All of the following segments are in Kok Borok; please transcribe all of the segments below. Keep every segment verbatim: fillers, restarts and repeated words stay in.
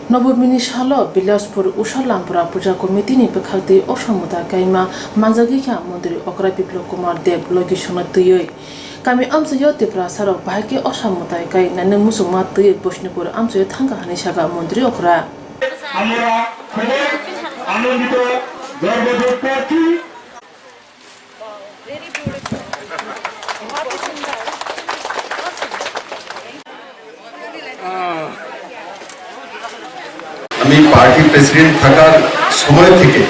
Nobomini salo Bilaspur Usha Lampura Puja Committee ni bwkhaktwi Osamota kaima manjagwi kha Montri Okra Biplop Kumar Deb logi songno twiwi. Kami amchaio Tiprasa rok bahai khe Osamota kai nani muchungma twiwi Bishnupur amchaio thangkha hwnwi sakha Montri Okra. আমরা খুবই আনন্দিত, গর্ববোধ করছি। আমি party president থাকার সময় থেকে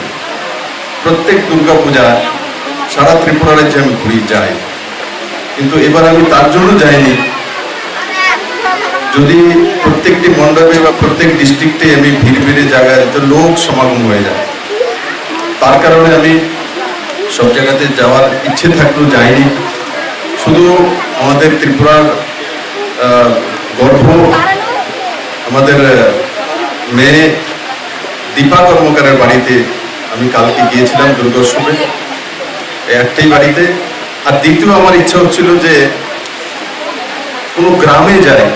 প্রত্যেক দুর্গা পূজা সারা ত্রিপুরা রাজ্যে আমি ঘুরি, যাই, কিন্তু এবার আমি তার জন্য যাইনি। যদি প্রত্যেকটি মণ্ডপে বা প্রত্যেক ডিস্ট্রিক্টে আমি ভিড় ভিড়ে জায়গায় তো লোক সমাগম হয়ে যায়, তার কারণে আমি সব জায়গাতে যাওয়ার ইচ্ছে থাকলেও যাইনি। শুধু আমাদের ত্রিপুরার, আহ, গর্ব, আমাদের, আহ, মেয়ে দীপা কর্মকারের বাড়িতে আমি কালকে গিয়েছিলাম দুর্গোৎসবে, এই একটাই বাড়িতে। আর দ্বিতীয় আমার ইচ্ছা হচ্ছিল যে কোনো গ্রামে যাই,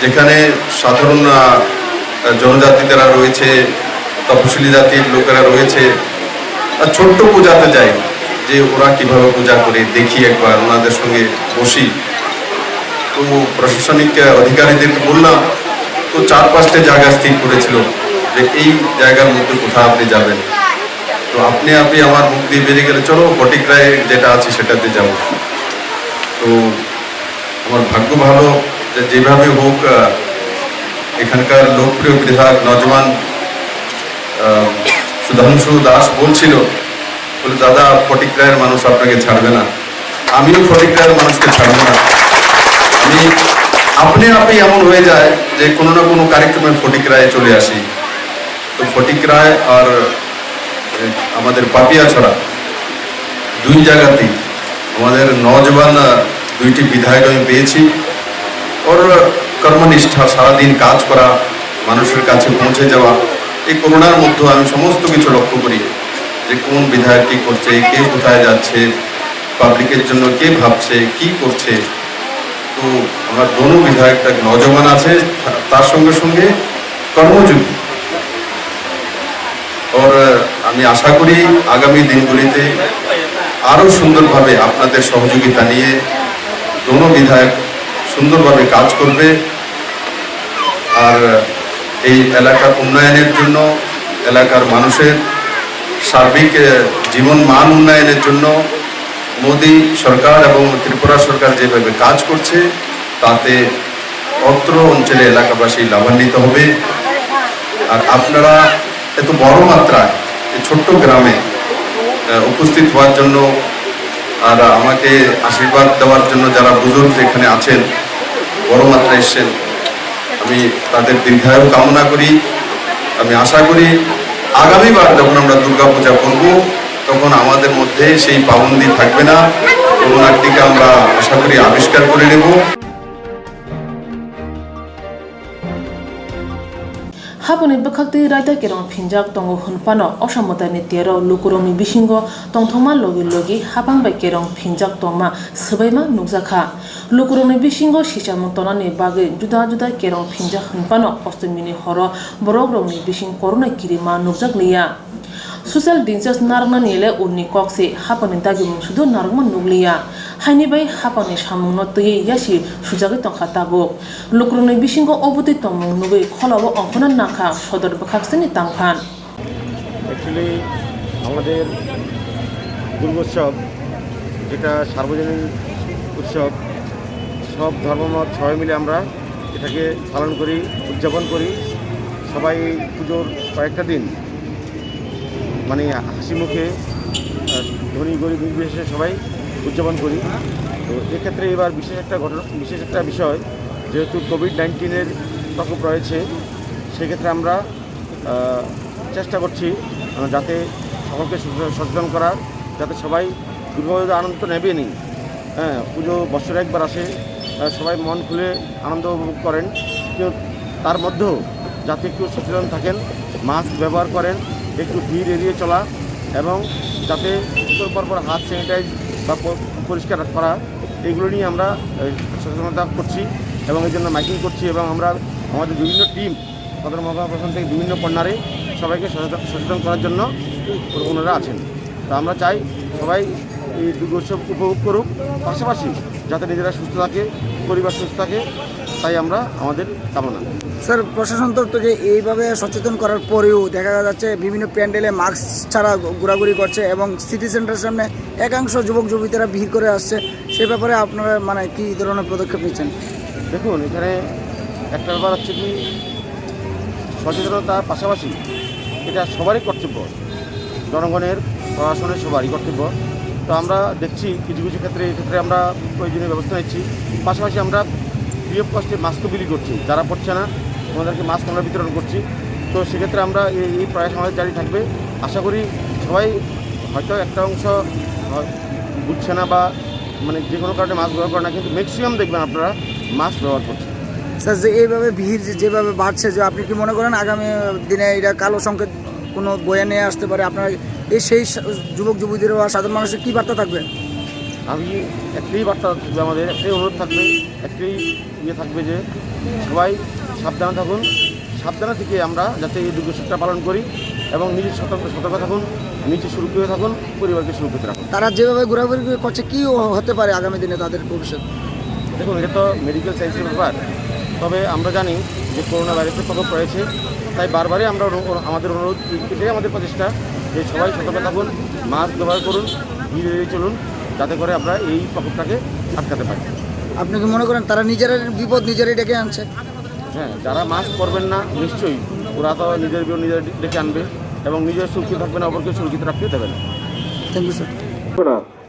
যেখানে সাধারণ, আহ, জনজাতি যারা রয়েছে, তপশিলি জাতির লোকেরা রয়েছে, আর ছোট্ট পূজাতে যাই, যে ওরা কিভাবে পূজা করে, দেখি একবার, ওনাদের সঙ্গে বসি। তো প্রশাসনিক, আহ, অধিকারীদেরকে বললাম, তো চার পাঁচটা জায়গা স্থির করেছিল যে এই জায়গার মধ্যে কোথাও আপনি যাবেন। তো আপনি, আপনি আমার মুখ দিয়ে বেরিয়ে গেলে, "চলো, ফটিক রায় যেটা আছে সেটাতে যাবো।" তো আমার ভাগ্য ভালো যে যেভাবে হোক, আহ, এখানকার লোকপ্রিয় বিধায়ক নজওয়ান, আহ, সুধাংশু দাস বলছিল, বলে, "দাদা, ফটিক রায়ের মানুষ আপনাকে ছাড়বে না।" আমিও ফটিক রায়ের মানুষকে ছাড়বো না। আমি আপনি আপনি এমন হয়ে যায় যে কোনো না কোনো কার্যক্রমে ফটিক রায় চলে আসি। তো ফটিক রায় আর, এ, আমাদের পাপিয়াছড়া দুই জায়গাতেই আমাদের নওজোয়ান, আহ, দুইটি বিধায়ক আমি পেয়েছি। ওর কর্মনিষ্ঠা, সারাদিন কাজ করা, মানুষের কাছে পৌঁছে যাওয়া। এই করোনার মধ্যে আমি সমস্ত কিছু লক্ষ্য করি যে কোন বিধায়ক কি করছে, কে কোথায় যাচ্ছে, পাবলিকের জন্য কে ভাবছে, কি করছে। তো আমার দোনো বিধায়ক, এক নওজোয়ান আছে, তার সঙ্গে সঙ্গে কর্মযোগী। ওর, আহ, আমি আশা করি আগামী দিনগুলিতে আরও সুন্দরভাবে আপনাদের সহযোগিতা নিয়ে দোনো বিধায়ক সুন্দরভাবে কাজ করবে। আর এই এলাকার উন্নয়নের জন্য, এলাকার মানুষের সার্বিক, আহ, জীবন মান উন্নয়নের জন্য মোদী সরকার এবং ত্রিপুরা সরকার যেভাবে কাজ করছে, তাতে অত্র অঞ্চলে এলাকাবাসী লাভান্বিত হবে। আর আপনারা এত বড় মাত্রায় এই ছোট্ট গ্রামে, আহ, উপস্থিত হওয়ার জন্য আর আমাকে আশীর্বাদ দেওয়ার জন্য যারা বুজুর্গ এখানে আছেন, বড় মাত্রায় এসছেন, আমি তাদের দীর্ঘায়ু কামনা করি। আমি আশা করি আগামীবার যখন আমরা দুর্গাপূজা করব, তখন আমাদের মধ্যে সেই পাবন্দি থাকবে না, করোনাটিকে আমরা আশা করি আবিষ্কার করে নেব। Haponi bwkhaktwi raida kerong phinjak tongo hwnphano, Osamotani tero lukurokni bisingo tongthokma logi logi hapang bai kerong phinjak tongma swbaima nukjakha. Lukurokni bisingo sichamung tonani bagwi juda juda kerong phinjak hwnphano, ostomini horo borokrokni bising korona kirima nukjakliya. Social distance narwknani le ulni kok se, hapangni dagimung sudo narwkma nukliya. Haini bai hapangni samungno twiwi yasi sujagwi tongkha tabuk. Lukurokni bisingo obotwi tongmung nugwi kholao ongkhorna nangkha sodor bwkhaksani tangphan. Actually আমাদের দুর্গোৎসব, যেটা সার্বজনীন উৎসব, সব ধর্মমত সবাই মিলে আমরা এটাকে পালন করি, উদযাপন করি। সবাই পুজোর কয়েকটা দিন মানে হাসি মুখে, আহ, ধনী গরিব নির্বিশেষে সবাই উদযাপন করি। তো এক্ষেত্রে এবার বিশেষ একটা ঘটনা, বিশেষ একটা বিষয়, যেহেতু কোভিড নাইন্টিনের প্রকোপ রয়েছে, সেক্ষেত্রে আমরা, আহ, চেষ্টা করছি, আহ, যাতে সকলকে সচেতন, সচেতন করার, যাতে সবাই দুর্গাপুজোর আনন্দ তো নেবেনই, হ্যাঁ, পুজো বছরে একবার আসে, আহ, সবাই মন খুলে আনন্দ উপভোগ করেন। কেউ তার মধ্যেও যাতে একটু সচেতন থাকেন, মাস্ক ব্যবহার করেন, একটু ভিড় এড়িয়ে চলা এবং যাতে উত্তর পরপর হাত স্যানিটাইজ বা প-, পরিষ্কার করা, এগুলো নিয়ে আমরা, আহ, সচেতনতা করছি এবং এই জন্য মাইকিং করছি এবং আমরা আমাদের বিভিন্ন টিম সদর মহকুমা প্রশাসন থেকে বিভিন্ন কর্নারে সবাইকে সচেতন, সচেতন করার জন্য ওনারা আছেন। তো আমরা চাই সবাই এই দুর্গোৎসব উপভোগ করুক, পাশাপাশি যাতে নিজেরা সুস্থ থাকে, পরিবার সুস্থ থাকে, তাই আমরা আমাদের কামনা। স্যার, প্রশাসন তরফ থেকে এইভাবে সচেতন করার পরেও দেখা যাচ্ছে বিভিন্ন প্যান্ডেলে মাস্ক ছাড়া ঘোরাঘুরি করছে এবং সিটি সেন্টারের সামনে একাংশ যুবক যুবতীরা ভিড় করে আসছে। সে ব্যাপারে আপনারা মানে কী ধরনের পদক্ষেপ নিচ্ছেন? দেখুন, এখানে একটা ব্যাপার হচ্ছে কি, সচেতনতার পাশাপাশি এটা সবারই কর্তব্য, জনগণের, প্রশাসনের, সবারই কর্তব্য। তো আমরা দেখছি কিছু কিছু ক্ষেত্রে, এই ক্ষেত্রে আমরা প্রয়োজনীয় ব্যবস্থা নিচ্ছি। পাশাপাশি আমরা ফ্রি অফ কস্টে মাস্কও বিলি করছি, যারা পড়ছে না ওনাদেরকে মাস্ক আমরা বিতরণ করছি। তো সেক্ষেত্রে আমরা এই, এই প্রয়াস আমাদের জারি থাকবে। আশা করি সবাই হয়তো একটা অংশ, আহ, বুঝছে না বা মানে যে কোনো কারণে মাস্ক ব্যবহার করে না, কিন্তু ম্যাক্সিমাম দেখবেন আপনারা মাস্ক ব্যবহার করছেন। স্যার, যে এইভাবে ভিড় যে, যেভাবে বাড়ছে, যে আপনি কি মনে করেন আগামী দিনে এটা কালো সংকেত কোনো বয়ে নিয়ে আসতে পারে? আপনারা এই সেই সা-, যুবক যুবতীদের বা সাধারণ মানুষের কী বার্তা থাকবে? আমি একটাই বার্তা থাকবে, আমাদের একটাই অনুরোধ থাকবে, একটাই ইয়ে থাকবে যে সবাই সাবধানে থাকুন, সাবধানে থেকে আমরা যাতে এই দুর্গোৎসবটা পালন করি এবং নিজে সতর্ক, সতর্ক থাকুন, নিজে সুরক্ষিত থাকুন, পরিবারকে সুরক্ষিত রাখুন। তারা যেভাবে ঘোরাঘুরি করছে, কী হতে পারে আগামী দিনে তাদের ভবিষ্যৎ? দেখুন, এটা তো মেডিকেল সায়েন্সের ব্যাপার, তবে আমরা জানি যে করোনা ভাইরাসের প্রকোপ রয়েছে, তাই বারবারই আমরা অনু-, আমাদের অনুরোধ, এটাই আমাদের প্রচেষ্টা যে সবাই সতর্ক থাকুন, মাস্ক ব্যবহার করুন, ধীরে ধীরে চলুন, যাতে করে আমরা এই প্রকোপটাকে আটকাতে পারি। আপনি কি মনে করেন তারা নিজেরাই বিপদ নিজেরাই ডেকে আনছে? হ্যাঁ, যারা মাস্ক পরবেন না, নিশ্চয়ই ওরা তো নিজের বিপদ নিজেরা ডেকে আনবে এবং নিজের সুরক্ষিত থাকবে না, অপরকে সুরক্ষিত রাখতে দেবে না। Thank you, sir.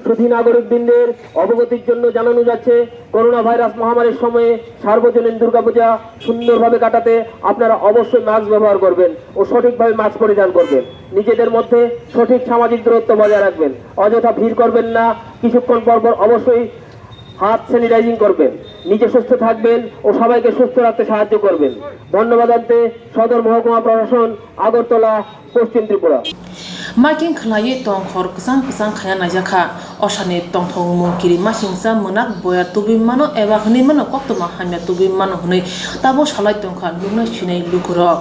সুধী নাগরিকবৃন্দের অবগতির জন্য জানানো যাচ্ছে, করোনা ভাইরাস মহামারীর সময়ে সার্বজনীন দুর্গাপূজা সুন্দরভাবে কাটাতে আপনারা অবশ্যই মাস্ক ব্যবহার করবেন ও সঠিকভাবে মাস্ক পরিধান করবেন। নিজেদের মধ্যে সঠিক সামাজিক দূরত্ব বজায় রাখবেন। অযথা ভিড় করবেন না। কিছুক্ষণ পর পর অবশ্যই হাত স্যানিটাইজিং করবেন। নিজে সুস্থ থাকবেন ও সবাইকে সুস্থ রাখতে সাহায্য করবেন। ধন্যবাদ জানাতে সদর মহকুমা প্রশাসন, আগরতলা, পশ্চিম Tripura. Making khlaiwi tongkhor kwchang kwchang khaina naijakha. Osani tongthokmung kiri masingcha mwnak boya tubui mano eba hwnwi mano koktwma hamya tubui mano hwnwi tabuk salai tongkha nuknai sinai lukurok.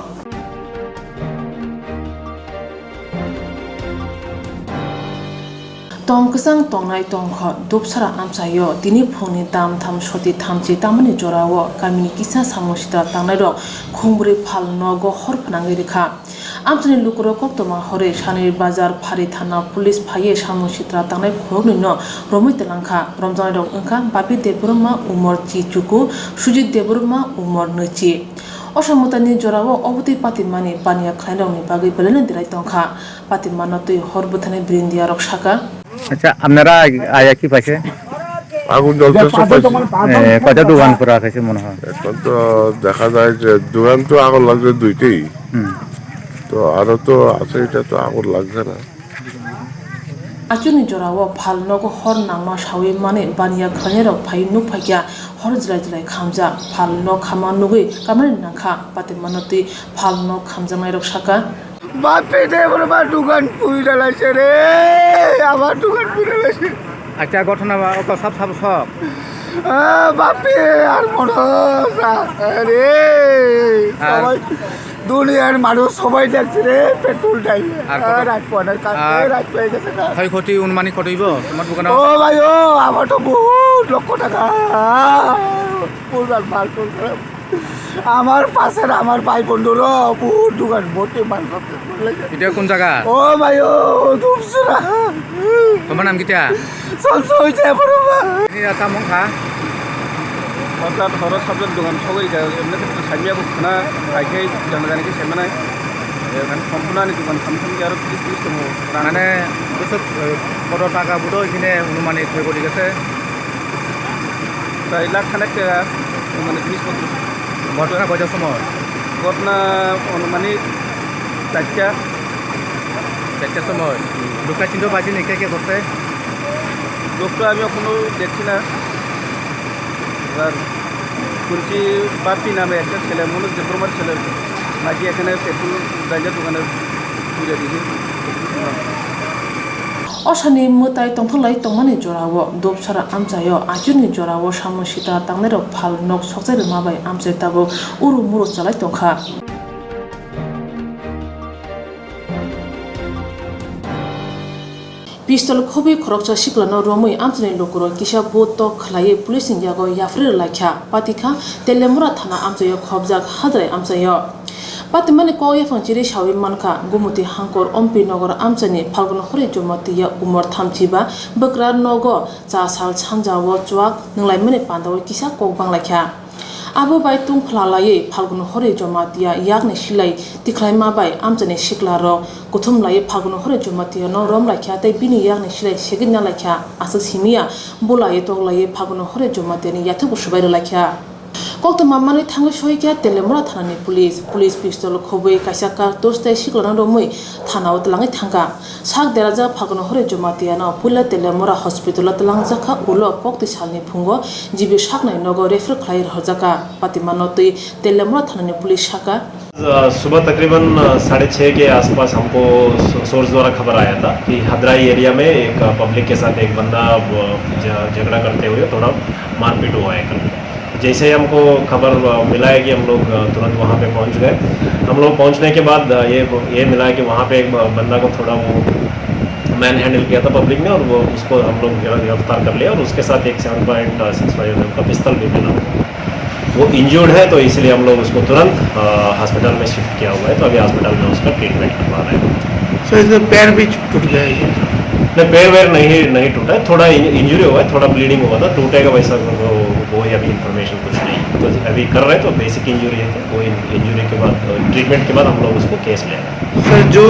Tong kwchang tongnai tongkha Dupsara amchaio tini phungni dam tham soti thamchi tamani jorao kamini kisa samung sitra tangnairok khungbrwi phal nogo hor phnangwi rwkha. Amchaini lukurok koktwma horwi sanwi bazar phari thana police phaiwi samung sitra tangnai khoroknwino romwi twlangkha. Romjaknairok wngkha Bapi Debbarma umor chi chuku, Sujit Debbarma umor nwichi. O samung tangni jorao obotwi patimani baniya khlainairokni bagwi belaino delai tongkha. Patimano twi hor bwtharnai brindiarok saka. আচ্ছা, আপনারা আই-, আয়া কি পাইছে? আগুন জ্বলতেছে পাইছি। এ, কয়টা দোকান পুরা খাইছে মনে হয়? এখন তো দেখা যায় যে দোকান তো আগুন লাগছে দুইটাই। হুম। তো আরো তো আছে, এটা তো আগুন লাগছে না। Achukni jorao phal nogo hor nangma sawi mani baniya khlainairok phai nuk phaikha hor jlai jlai khamjak. Phal nok khama nugwi kamani nangkha patimano twi phal nok khamjaknairok saka. বাপে দে বড় বা দোকান পুড়ে লাইছে রে, আমার দোকান পুড়ে লাইছে। আচ্ছা, ঘটনা বা-, অত সব সব সব। আ, বাপে আর মনে হয়, আরে, আর সবাই, দুনিয়ার মানুষ সবাই দেখছে রে, পেট্রোল ঢাইলে। আর কত-, আর রাত পয়নার কাছে, আর রাত হয়ে গেছে গা। ক্ষয়ক্ষতি অনুমানিক কত হইব তোমার দোকানে? ও ভাই, ও, আমার তো বহুত লক্ষ টাকা। পরিবার মাল টুল করে। আমার পাশের আমার ভাই বন্ধুরা বহুত দোকান ভর্তি মাল সব শেষ করে লেগে। এটা কোন জায়গা? ও ভাই, ও ধূপসরা। তোমার নাম কিতা? সব সইতে পারো না। Ini rata mong kha? Orthat horo sabjak dogan sogwi kha, emne khe saimya bo khna, hai khe jana jani khe saimanai. Ekan sompuna ni dogan tham tham khe aro tris tris tongo. Mane, bwswk, eh, koto taka budo hine onumani khoi koti gese? Prai lakh khanek taka, mane, jinis potro. ঘটনা কয়টার সময়? ঘটনা অনুমানিক চারটা। চারটার সময়? লোকটা চিনতে পারছেন কে কে করছে? লোকটা আমি এখনো দেখছি না। এবার শুনছি বাপ্পি নামে একটা ছেলে, মনোজ দেববর্মার ছেলে, নাকি এখানে পেট্রোল গাঞ্জা দোকানে পুড়ে দিয়েছে। Osani mwtai tongthoklai tongmani jorao Dopsara amchaio achukni jorao samung sitra tangnairok phal nok sokchai rwma bai amchai tabuk uru muru chalai tongkha. Pistol khobwi khoroksa siklano romwi amchaini lukurok kisa bo tok khlaiwi police ni yago yapharwi rwlaikha, patikha Telemura thana amchaio khobjak Hadrai amchaio. Patimani kok yaphang chiri sawi mankha, Gumuti Hangkor Ompi Nogor amchaini Phalgun Hori Jamatia umor thamchiba bwkra nogo cha sal sanjao chuak nwnglaimani pandao kisa kok banglaikha. Abo bai tungphla laiwi Phalgun Hori Jamatia yakni silai tikhlaima bai amchaini siklarok kuthum laiwi Phalgun Hori Jamatiano romlaikha tei bini yakni silai segwi nalaikha, aswk simiya bulaiwi toklaiwi Phalgun Hori Jamatiani yathukbo swbai rwlaikha. Koktwma manwi thangwi soikha Telemura thanani police. Police pistol khobwi kaisa kartus tei siklano romwi thanao twlangwi thangkha. Sak derajak Phalgun Hori Jamatiano puila Telemura hospital-o twlangjakha, ulo koktwi salni phungo G B saknai nogo refer khlai rwjakha. Patimano twi Telemura thanani police sakha. अ, सुबह तकरीबन, अ, साढ़े छः के आसपास हमको सो-, सोर्स द्वारा खबर आया था कि हदराई एरिया में एक, अ, पब्लिक के साथ एक बंदा, अ, झ-, झगड़ा करते हुए थोड़ा मारपीट हुआ है कल। जैसे ही हमको खबर, अ, मिला है कि हम लोग, अ, तुरंत वहाँ पे पहुँच गए। हम लोग पहुँचने के बाद, अ, ये, ये मिला है कि वहाँ पे एक ब-, बंदा को थोड़ा वो मैन हैंडल किया था पब्लिक ने और वो, उसको हम लोग गिर-, गिरफ्तार कर लिया और उसके साथ एक seven point six five MM का पिस्तौल भी मिला। वो इंजर्ड है, तो इसलिए हम लोग उसको तुरंत, अ, हॉस्पिटल में शिफ्ट किया हुआ है, तो अभी हॉस्पिटल में उसका ट्रीटमेंट करवा रहे हैं। सर, इसमें पैर भी टूट गया है ये? नहीं, पैर वैर नहीं, नहीं टूटा है, थोड़ा इन-, इंजरी हुआ है, थोड़ा ब्लीडिंग हुआ था, टूटेगा वैसा वो, वो ही अभी इन्फॉर्मेशन कुछ नहीं। तो अभी कर रहे हैं, तो बेसिक इंजरी है, वो इन-, इंजरी के बाद, अ, ट्रीटमेंट के बाद हम लोग उसको केस ले रहे हैं। सर, जो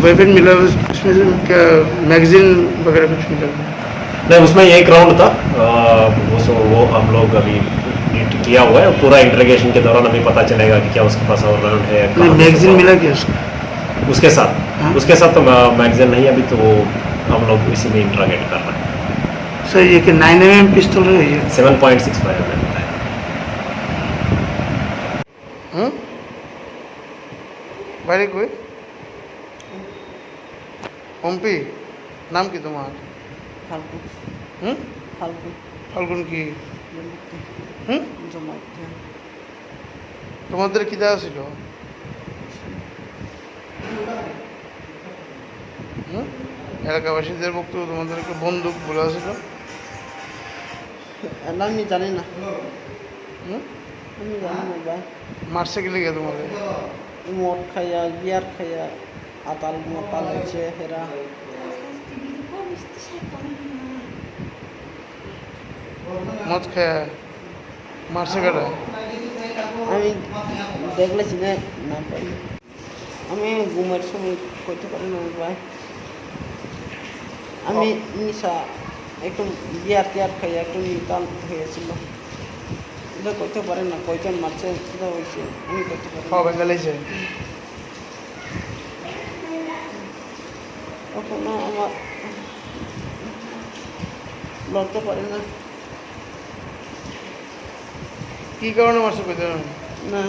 वेपन मिला, उस-, उसमें से क्या मैगज़ीन वगैरह कुछ मिला? नहीं, उसमें एक राउंड था, अ, वो सो, वो हम लोग अभी नीट किया हुआ है, पूरा इंटरोगेशन के दौरान अभी पता चलेगा कि क्या उसके पास और राउंड है, नहीं, कहाँ पे मैगज़ीन छुपा मिला हुआ क्या है। उसका? उसके साथ, हाँ। उसके साथ तो मै-, मैगज़ीन नहीं, अभी तो वो हम लोग इसी में इंटरोगेट कर रहे हैं। सर, ये क्या नाइन एमएम पिस्तौल है ये? Seven point six five MM है। হুম? বাড়ি কই? হম্পি। নাম কি তোমার? ফাল্গুন। হুম? ফাল্গুন। ফাল্গুন কি? জমাইতে। হুম? জমাইতে। তোমাদের কিতা ছিল? হুম? এলাকাবাসীদের বক্তব্য তোমাদের একটা বন্দুক বলা ছিল। না, আমি জানি না। হুম? আমি জানি না ভাই। মারছে কি লেগে তোমাদের? মদ খাইয়া, বিয়ার খাইয়া, আতাল মাতাল হয়েছে এরা। মদ খাইয়া মারছে কেটা? আমি দেখলে চিনে না পাই। আমি ঘুমের সময় করতে পারি না ভাই। আমি নিশা একটু বিয়ার টিয়ার খাই, একটু নিতাল হয়েছিল। এটা করতে পারে না, কয়জন মারছে, কোথাও হয়েছে, আমি করতে পারি না। খাওয়া ভেঙে লাইছে? এখনো আমার লড়তে পারে না। কি কারণে মারছে কইতে পারেন? না,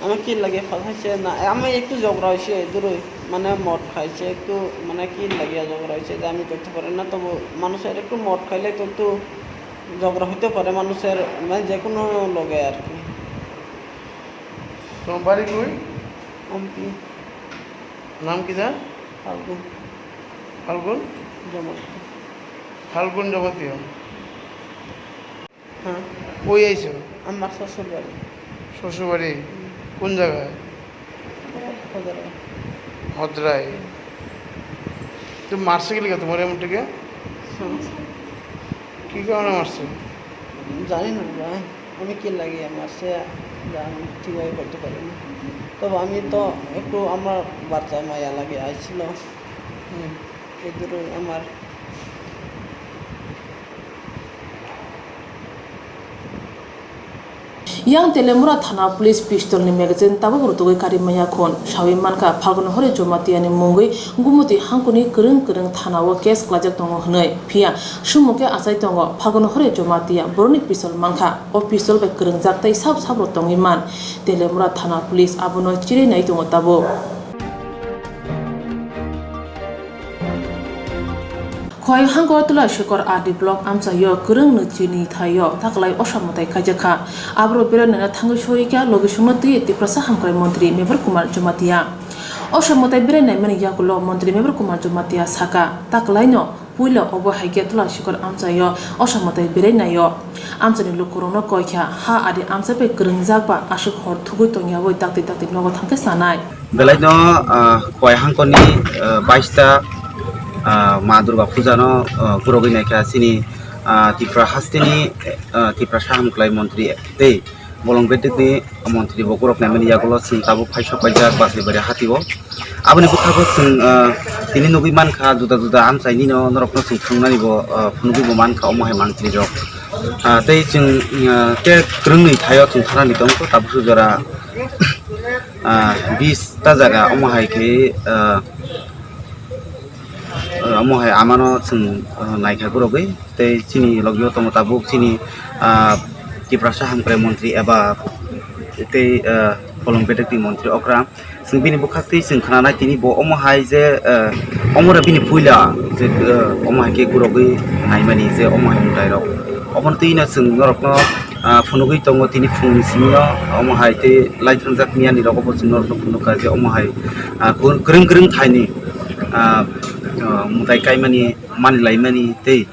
আমার কি লাগে, ফাল খাইছে না, আমি একটু ঝগড়া হয়েছে দূরে, মানে মদ খাইছে একটু, মানে কি লাগে ঝগড়া হয়েছে যে আমি করতে পারি না। তবু মানুষের একটু মদ খাইলে তো একটু ঝগড়া হইতে পারে মানুষের, মানে যে কোনো লগে আর কি। তোমার বাড়ি কই? অম্পি। নাম কি দা? ফাল্গুন। ফাল্গুন? জমাতিয়া। ফাল্গুন জমাতিয়া। হ্যাঁ। কই আইছো? আমার শ্বশুর বাড়ি। শ্বশুর বাড়ি? হুম। কোন জায়গায়? হদরাই। হদরাই। তো মারছে কি লেগে তোমার এমন থেকে? হুম। কি কারণে মারছে? জানি না ভাই, আমি কি লাগে মারছে, যা আমি ঠিকভাবে করতে পারি না। তবে আমি তো একটু আমার বাচ্চা মায়া লাগে আইছিল। হুম। এই দুটো আমার Yang Telemura thana police pistol ni magazine tabuk rutugwi kari maya khun. Sawi mankha, Phalgun Hori Jamatia ni mungwi Gumuti hangkuni kwrwng kwrwng thana o case kwlaijak tongo hwnwi. Phiya sumung khe achai tongo, Phalgun Hori Jamatia borokni pistol mankha. O pistol bai kwrwngjak tei sab sabo tongwi man. Telemura thana police abono chiri nai tongo tabuk. Khowai Hangkortula Shikor R D block amchaio kwrwng nwi chini thaio taklai osa mwtai kaijakha. Aborok berai naina thangwi soikha logisongno twiwi Tiprasa hamkrai montri Mevar Kumar Jamatia. Osa mwtai berai naimani yagulo Montri Mevar Kumar Jamatia saka, ta kwlaino puila obo hai khe Tulasikhor amchaio osa mwtai berai naio. Amchaini lukurokno koi kha ha adi amchai bai kwrwngjak ba aswk hor thugwi tongyaui dakti dakti nogo thangkhe chanai. Belaino, ah, koi hangkorni, ah, baista, ah, Ma Durga Pujano, ah, gurogwi naikha chini, ah, Tripura hasteni, ah, Tiprasa Hamkwlai Montri tei Bolong Bedekni Montri bo gurok naimani yagulo chwng tabuk phai sok paijak Basaibari hatio. Aboni bwkhago chwng, ah, tini nugwi mankha juda juda amchainino norokno chwng thwngnani bo, ah, phunugwi bo mankha omo hai mantri rok. Ah, tei chwng, ah, khe kwrwngni thaio chwng thanani tongkho tabukso jora, ah, bis ta jaga omo hai khe, ah, ah, omo hai amano chwng, ah, naikha gurogwi tei chini logio tongo tabuk chini, ah, Tiprasa Hamkrai Montri eba tei, ah, Bolong Bedekni Montri okra. Chwng bini bwkhak twi chwng khwnanai tini bo omo hai je, eh, omo rok bini puila je, eh, omo hai khe gurogwi naimani je omo hai mwtai rok. Obono twi no chwng norokno, ah, phunugwi tongo tini phungni simi no omo hai tei lai thangjak miyani rogo bo chwng norokno phunukha je omo hai, ah, kwrwng kwrwng thaini, ah, ah, mwtai kaimani mani laimani tei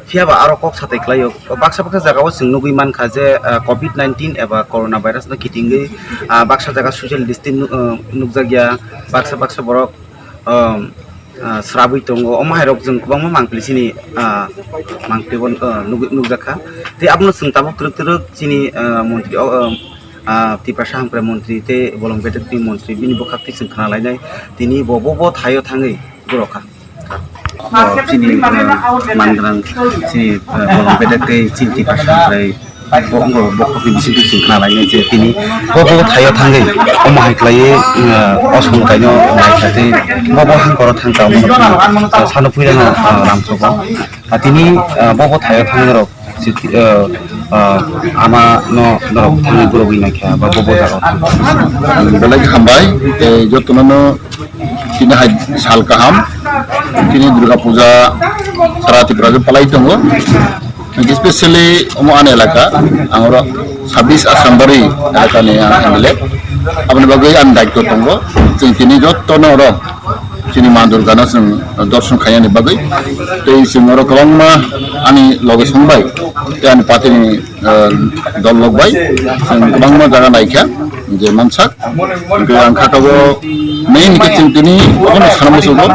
Phiya ba aro kok satai khlaio. Baksa baksa jagao chwng nugwi mankha je, ah, covid nineteen eba corona virus no kitingwi, ah, baksa jaga social distance nu-, ah, nukjakya, baksa baksa borok, um, ah, srabwi tongo. Omo hai rok chwng kwbangma mangpili chini, ah, mangpili bo, ah, nugwi, nukjakha. Tei abono chwng tabuk twrwk twrwk chini, ah, montri o, um, ah, Tiprasa Hamkrai montri tei Bolong Bedekni montri bini bwkhak twi chwng khna lainai. Tini bo, bo, bo thaio thangwi gurokha. O, chini, uh, mangrang, chini, uh, Bolong Bedek tei chini Tiprasa Hamkrai bo wngkha, bokhokni bisingtwi chwng khna lainai je tini bo, bo thaio thangwi omo hai khlaiwi, uh, o songkaino naikha tei bo, bo hangkoro thangkha omono phano, uh, sano puilano, uh, ramsogo. Ah, tini, ah, bo, bo thaio thangwi rok, siti, ah, ah, ama no norok thangwi gurogwi naikha, ba bo, bo jaga o thang. Belai khe hambai, tei jotono no tini hai sal kaham, tini Durga Puja sara Tripura o palai tongo. Especially omo ani elaka, ang oro sabis Asambari elaka ni ang M L A. Aboni bagwi ani daityo tongo. Chwng tini jotono oro chini Ma Durgano chwng dorson khainani bagwi. Tei chwng oro kwbangma ani loge song bai, tei ani party ni, eh, dol lok bai chwng kwbangma jaga naikha, je mansak. Hwnkhe ang kha tabuk main khe chwng tini obono sana muchungo,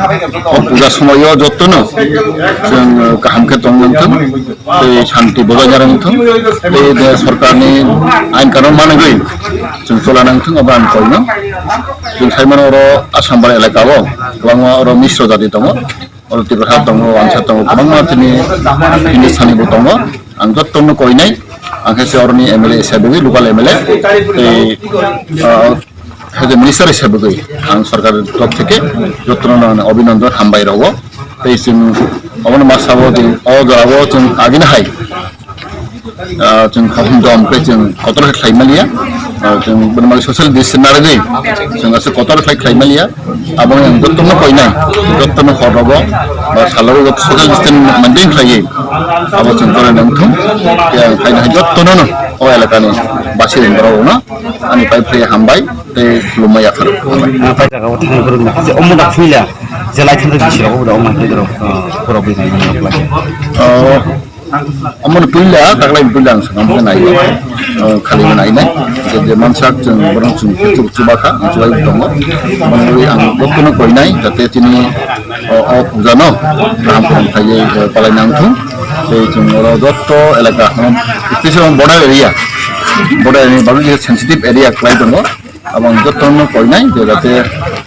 o puja somoio jotono chwng kaham khe tong nang thung. Tei shanti bojai nang thung, tei de sorkarni ain kanun manwi chwng chola nang thung, abo ang koino. Chwng sai mano oro Assam bar elaka o kwbangma oro Misro jati tongo, oro Tripura tongo, Wansa tongo, kwbangma chini Hindustani bo tongo. Ang jotono koinai, ang khe se oroni M L A hisabe, local M L A, tei, ah, Hai je minister hisabe gwi ang sorkar ni torop theke jotono no abhinandan hambai rogo. Tei chwng obono ma sabo je o jora o chwng agini hai, ah, chwng kaham dom khe chwng kotor khe khlai maliya. Ah, chwng bono ma social distance narwgwi chwng aswk kotor khlai khlai maliya. Abo ang jotono koinai, jotono hor rogo ba salo rogo social distance maintain khlaiwi abo chwng koinai nang thung. Tei ang khaina hai jotono no o elaka ni basi rok no. Ani pai phai hambai tei khulumma yapharo. Ah, pai jaga o thang guru na. Je omo da phuila, je lai thang bisi rok omo da omo hai rok, ah, borok bai nai rok lai. Oh, omo ni phuila, taklai phuila ang sakam nai. Oh, khali nai nai. Je, je mansak chwng borok chwng chwng chuba kha, chubai tongo. Omo ni ang jotono koinai, jate chini o, o puja no kaham kaham khlaiwi, eh, palai nang thung. Tei chwng oro joto elaka, special border area, border area ni bagwi sensitive area khlai tongo. Abo ang jotono koinai, je jate,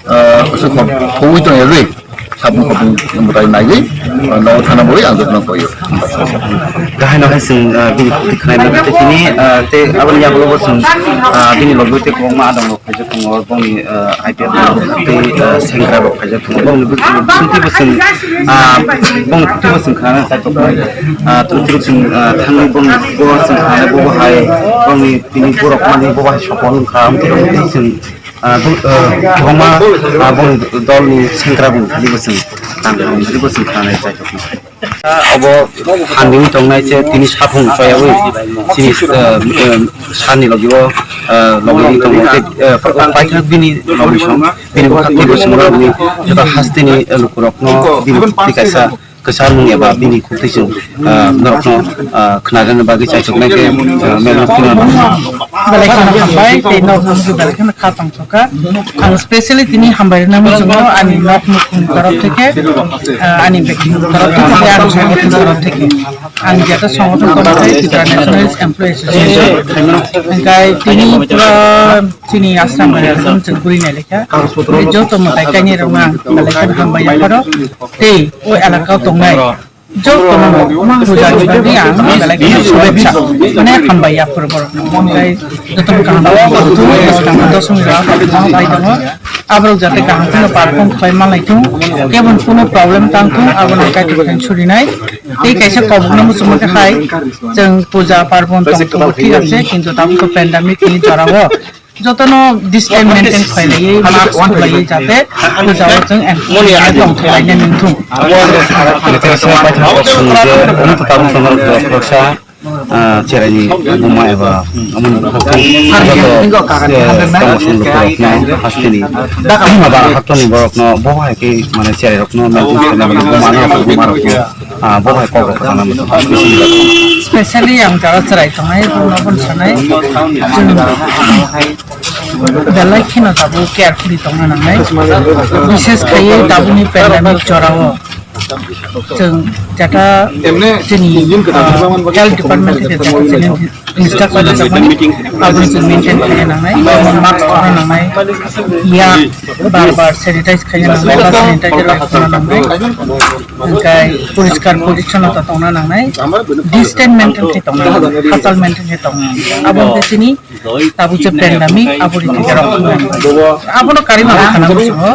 eh, aswk hor khogwi tongya gwi, sabung khobung mwtai naiwi, eh, nogo thana bagwi ang jotono koio. Gahai no hai chwng, eh, bini khukti khwnaima tei tini, eh, tei aboni yagulo bo chwng, eh, bini logi tei kwbangma adong rok. Khaijak tongo bongni, ah, I P F tei, ah, sengra rok khaijak tongo. Bongni bwswk, bwswk tei bwswk, ah, bongni bwswk bwswk khana chai tongo. Ah, tru tru chwng, ah, thangwi bongni bo chwng khana bo hai bongni tini borok mani bo hai sopon wngkha. Amtwi rok tei chwng, ah, bo, ah, kwbangma, ah, bongni dolni sengra bongni bwswk tang bongni bwswk khana chai tongo. Obo phandwi tongnai se tini saphung choyaui chini, eh, eh, sani logi o, eh, logi tongo. Tei, eh, paithak bini logi song. Bini bwkhak tei bwskango bini joto hasteni lukurokno bini khukti kaisa kwchar mung eba bini khukti chwng, ah, norokno, ah, khna rwna bagwi chaichoknai khe, ah, mel no khna rwna. Belai kheno hambai tei nok nokni belai kheno kha tongthokha. Ang specially tini hambai rwna muchungo ani nok nukhungni torof theke, ah, ani bektini torof theke, ani songothon torof theke. Ang jeta songothon tongthai Tripura Nationalist Employee Association. Hingkai tini pura chini ashram bai rok chwng guri nai lekha. Tei joto mwtai kainwi rok ang belai kheno hambai yapharo. Tei o elaka o tongnai joto no puja ni bagwi ang belai kheno shubhechha mane hambai yapharo borok no. Hingkai joto no kaham khe tong thung, bwskang o dosmi rok bai tongo. Aborok jate kaham kheno perform khlai manlai thung, kebon kuno problem tang thung, abono kaitor khe surinai. Tei kaisa kobokno muchungma khe hai, chwng puja parbon tong tongo, thik ase, kintu tabuk to pandemic ni jora o jotono distance maintain khlai laiwi, mask khulaiwi, jate puja o chwng enjoy tong thai lainai nung thung. Ah, cheraini buma eba amoni bwkhak tei joto, eh, tamo song lukurokno hasteni aba haktoni borokno bo hai khe mane cherairokno maintain khlaina bagwi buma no buma rokno, ah, bo hai kok rok kwchangna muchung. Specially ang jara cherai tongnai, bono bono sanai, chwng belai kheno tabuk carefully tongna nangnai, bishes khaiwi tabukni pandemic jora o. Chwng jata chini, ah, health department theke jata chini instruction rwjakmani, aboni chwng maintain khaina nangnai, mask thangna nangnai, yak bar bar sanitize khaina nangnai, ba sanitizer rok thangna nangnai, hingkai poriskar porichonnota tongna nangnai, distance maintain khe tongna nangnai, hachal maintain khe tongna nangnai, abo hwnkhe chini tabuk je pandemic, abo rite rok wng nang. Abono karima khana muchungo.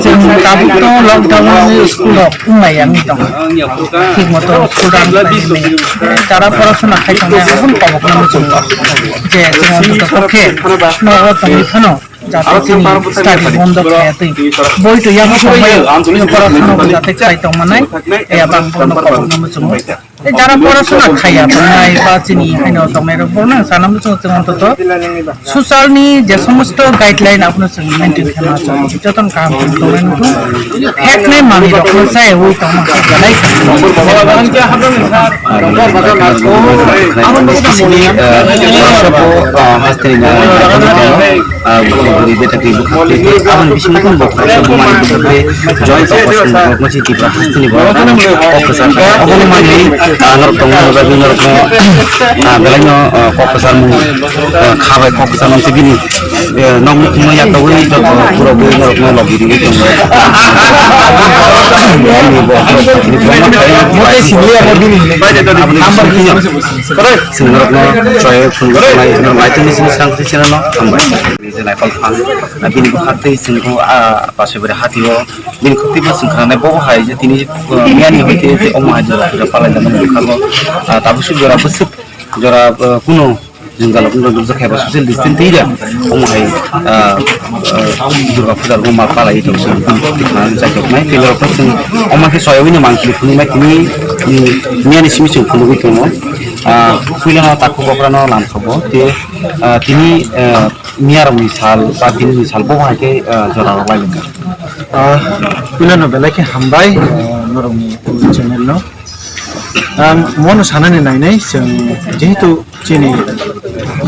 Chwng tabuk to lockdown ni school rok wng lai yang tong. Thik moto school rok wng lai ni. Jara porasona khai tong yang abono kobok na muchungo. Je chwng to khe nogo tongwi phano jate chini study bondo khaya twi. Boi to yang tongmai porasona bo jate khai tong manai. Ya bang bono kobok na muchungo. Tei jara porasona khaiya tongnai ba chini haino tongnai rok bono sana muchungo chwng ontoto social ni je somosto guideline abono chwng maintain khaima chwng jotono kaham khe tongnai nukung. Heknai manwi rokno chaywi tongma khe belai kha. Ah, bwkhak bwrwi beta khe bwkhak twi twi aboni bisingo tong bwkhak twi bumani bwkhak twi joy tongkha song bwkhak masi Tipra hasteni borok kok kwchar kha. Obono manwi, ah, norok tongmani bagwi norokno, ah, belaino, ah, kok kwcharmung, ah, kha bai kok kwcharmung tei bini, eh, nokni thwngno yaktogwi joto borok norokno logi riwi tongo. Chwng norokno chwrai phunuknai, norok naitugwi sini swngcharno hambai. Je naipal phan, bini bwkhak twi chwng o, ah, pasai bwrwi hati o, bini khuk twi bo chwng khanai bo hai je tini, ah, miyani hoi twi je omo hai jora puja palai jani bwkhago, ah, tabuk swk jora bwswk jora, ah, kuno jwngjal rok nukjak khe ba social distance twi ya, omo hai, ah, ah, Durga puja rok ma palai tong chwng bini khuk twi khanani chaitok nai tei norok chwng omo khe soywi no mankhe phunuknai tini, mm, miyani simi chwng phunugwi tongo, ah, puila no takhuk okrano lamsogo tei, ah, tini, ah, Miyarokni sal ba tinini sal bo hai khe, ah, jora rok lai nang. Ah, puilano belai khe hambai, ah, norokni channel no. Ang mono sanani nainai chwng jehetu chini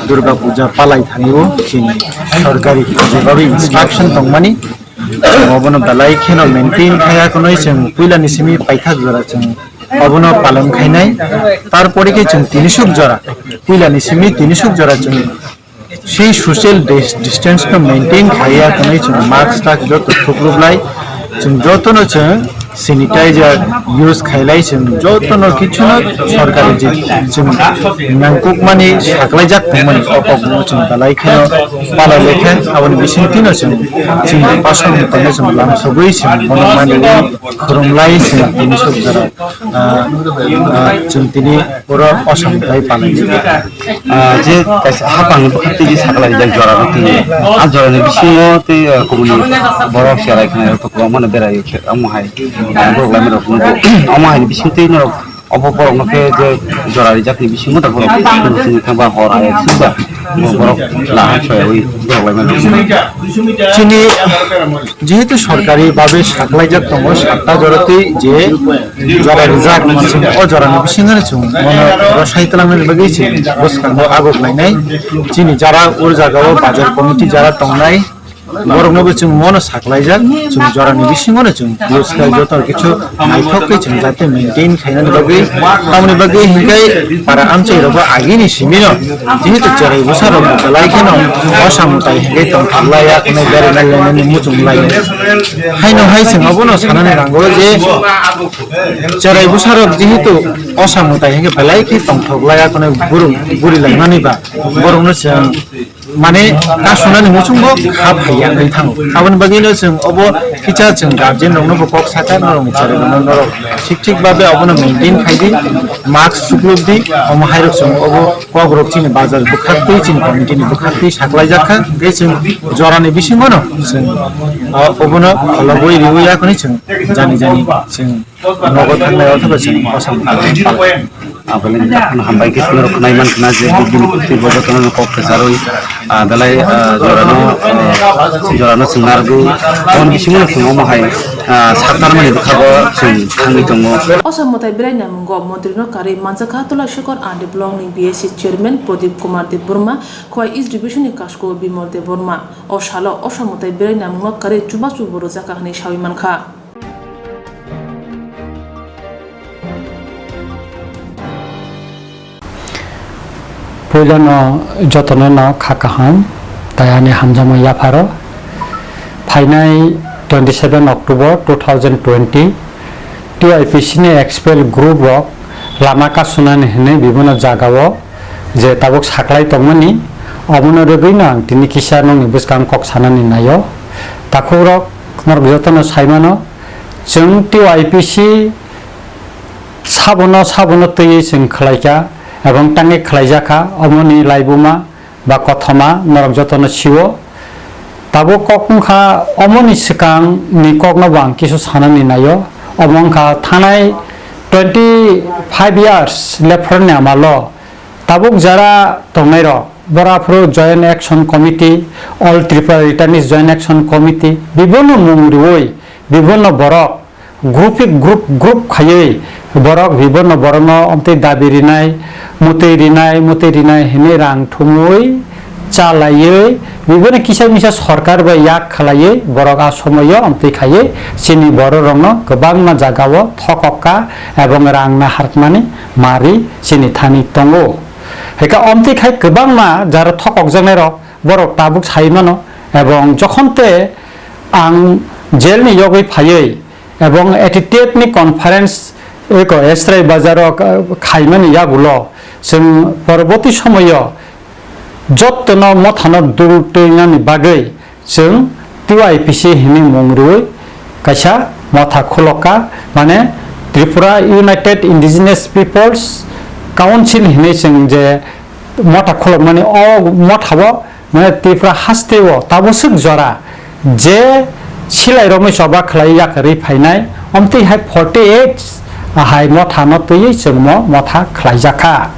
Durga Puja palai thani o chini sorkari jebab instruction tongmani, chwng obono belai kheno maintain khaya khwnwi chwng puilani simi paithak jora chwng obono palon khainai. Tarpore khe chwng tinisuk jora, puilani simi tinisuk jora chwng Sei social dis-, distance no maintain khaiya khwnwi chwng mask tak joto thukluk lai, chwng joto no chwng sanitizer use khailai, chwng joto no kichu no sorkari je chwng nangkukmani saklaijak tongmani o kokno chwng belai kheno palai lai khe aboni bisingtwi no chwng chini pasal motano chwng lamsogwi chwng bono mani khurumlai chwng tini suk jora, ah, ah, chwng tini oro osam tai palai. Ah, je kaisa hapang ni bwkhak twi je sakla rijak jora rok twi. Ah, jora ni bisingo tei, ah, kubuni borok cherai khna rok kwbangma no berai khe omo hai, ah, borok lamai rok nukgo. Omo hai ni bising twi norok obo borok no khe je jora rijak ni bisingo da borok sini thangba hor hai sukba. Borok lahai soyawi borok lai mano. Chini jehetu sorkari babe saklaijak tongo, satta joratwi je jora rijak, chwng o jorani bisingo chwng mono rosai twlangnani bagwi chwng bwskango aguk lainai. Chini jara ur jagao bazar committee jara tongnai, borokno bo chwng mono saklaijak, chwng jorani bisingono chwng bwskai joto kichu naithok khe chwng jate maintain khainani bagwi, tamoni bagwi hinkhai para amchairokbo agini simino jehetu cherai bwsarok belai kheno osa mwtai hinkhai tongthok laiya, khwnai bere nai lainani muchung laiya. Haino hai chwng obono sanani nango je cherai bwsarok jehetu osa mwtai hinkhai belai khe tongthok laiya, khwnai buru buri laimani ba borokno chwng mane kasunani muchungo kha phaiya wngwi thango. Aboni bagwino chwng obo kisa chwng guardian rokno bo kok sakha, norokni cherai rokno norok thik thik babe obono maintain khai di, mask sukluk di, omo hairok chwng obo kok rok chini bazar bwkhaktwi chini committee ni bwkhaktwi saklaijak kha, tei chwng jorani bisingono chwng, o, obono kholobwi riwi yakhwni chwng jani jani chwng nogo thangnai othoba chwng osa mwnai. Aboni jakhano hambai khe norok khwnai mankha je bini kwtwi bo jotono kok kwcharwi, ah, belai, ah, jorano, ah, jorano chwng narwgwi aboni bisingo chwng omo hai, ah, saktarmani bwkhago chwng thangwi tongo. Osa mwtai berai namungo montrino karwi manjakha Tulasikot R D blockni B S C chairman Pradip Kumar Debbarma, Khowai East Division ni Kasko Bimal Debbarma. O salo osa mwtai berai namungno karwi chubachu bo rwjakha hwnwi sawi mankha. Puilano jotono no kha kaham, tei ani hamjakma yapharo. Phainai twenty seven October two thousand twenty, T Y P C ni expel group rok lama kasunani hinwi bibino jagao je tabuk saklai tongmani, omono rwgwino ang tini kisa nokni bwskang kok sanani naio. Takhukrok, norok jotono saimano, chwng T Y P C sabono, sabono twiwi chwng khlaikha ebong tangwi khlaijakha, omoni laibuma ba kothoma norok jotono sio. Tabuk kok wngkha, omoni swkang ni kokno bo ang kisu sanani naio. Omo wngkha thanai twenty five years lephorni amalo tabuk jara tongnai rok, bora phuru Joint Action Committee, All Tripura Returnees Joint Action Committee, bibonno mung riwi, bibonno borok group group group khaiwi borok bibonno borokno omtwi dabi rinai, mutwi rinai, mutwi rinai hinwi rang thumwi chalaiwi biboni kisa misa sorkar bai yak khlaiwi borok a somoio omtwi khaiwi chini borok rokno kwbangma jagao thokokka ebong rang naharkmani mari chini thani tongo. Hika omtwi khai kwbangma jara thokokjaknai rok borok tabuk sai mano ebong jokhon te ang jail ni yogwi phaiwi ebong eighty-eight ni conference eko Esrai Bazar o, ah, khaimani yagulo chwng poroboti somoyo jottono mothano dul twinani bagwi chwng T Y P C hinwi mung rwi kaisa motha khulokka, mane Tripura United Indigenous Peoples Council hinwi chwng je motha khulokmani, o mothao mane Tripura hasteo tabuk swk jora je silai romwi choba khlai yakarwi phainai, omtwi hai forty eight hai mothano twiwi chwngmo motha khlaijakha.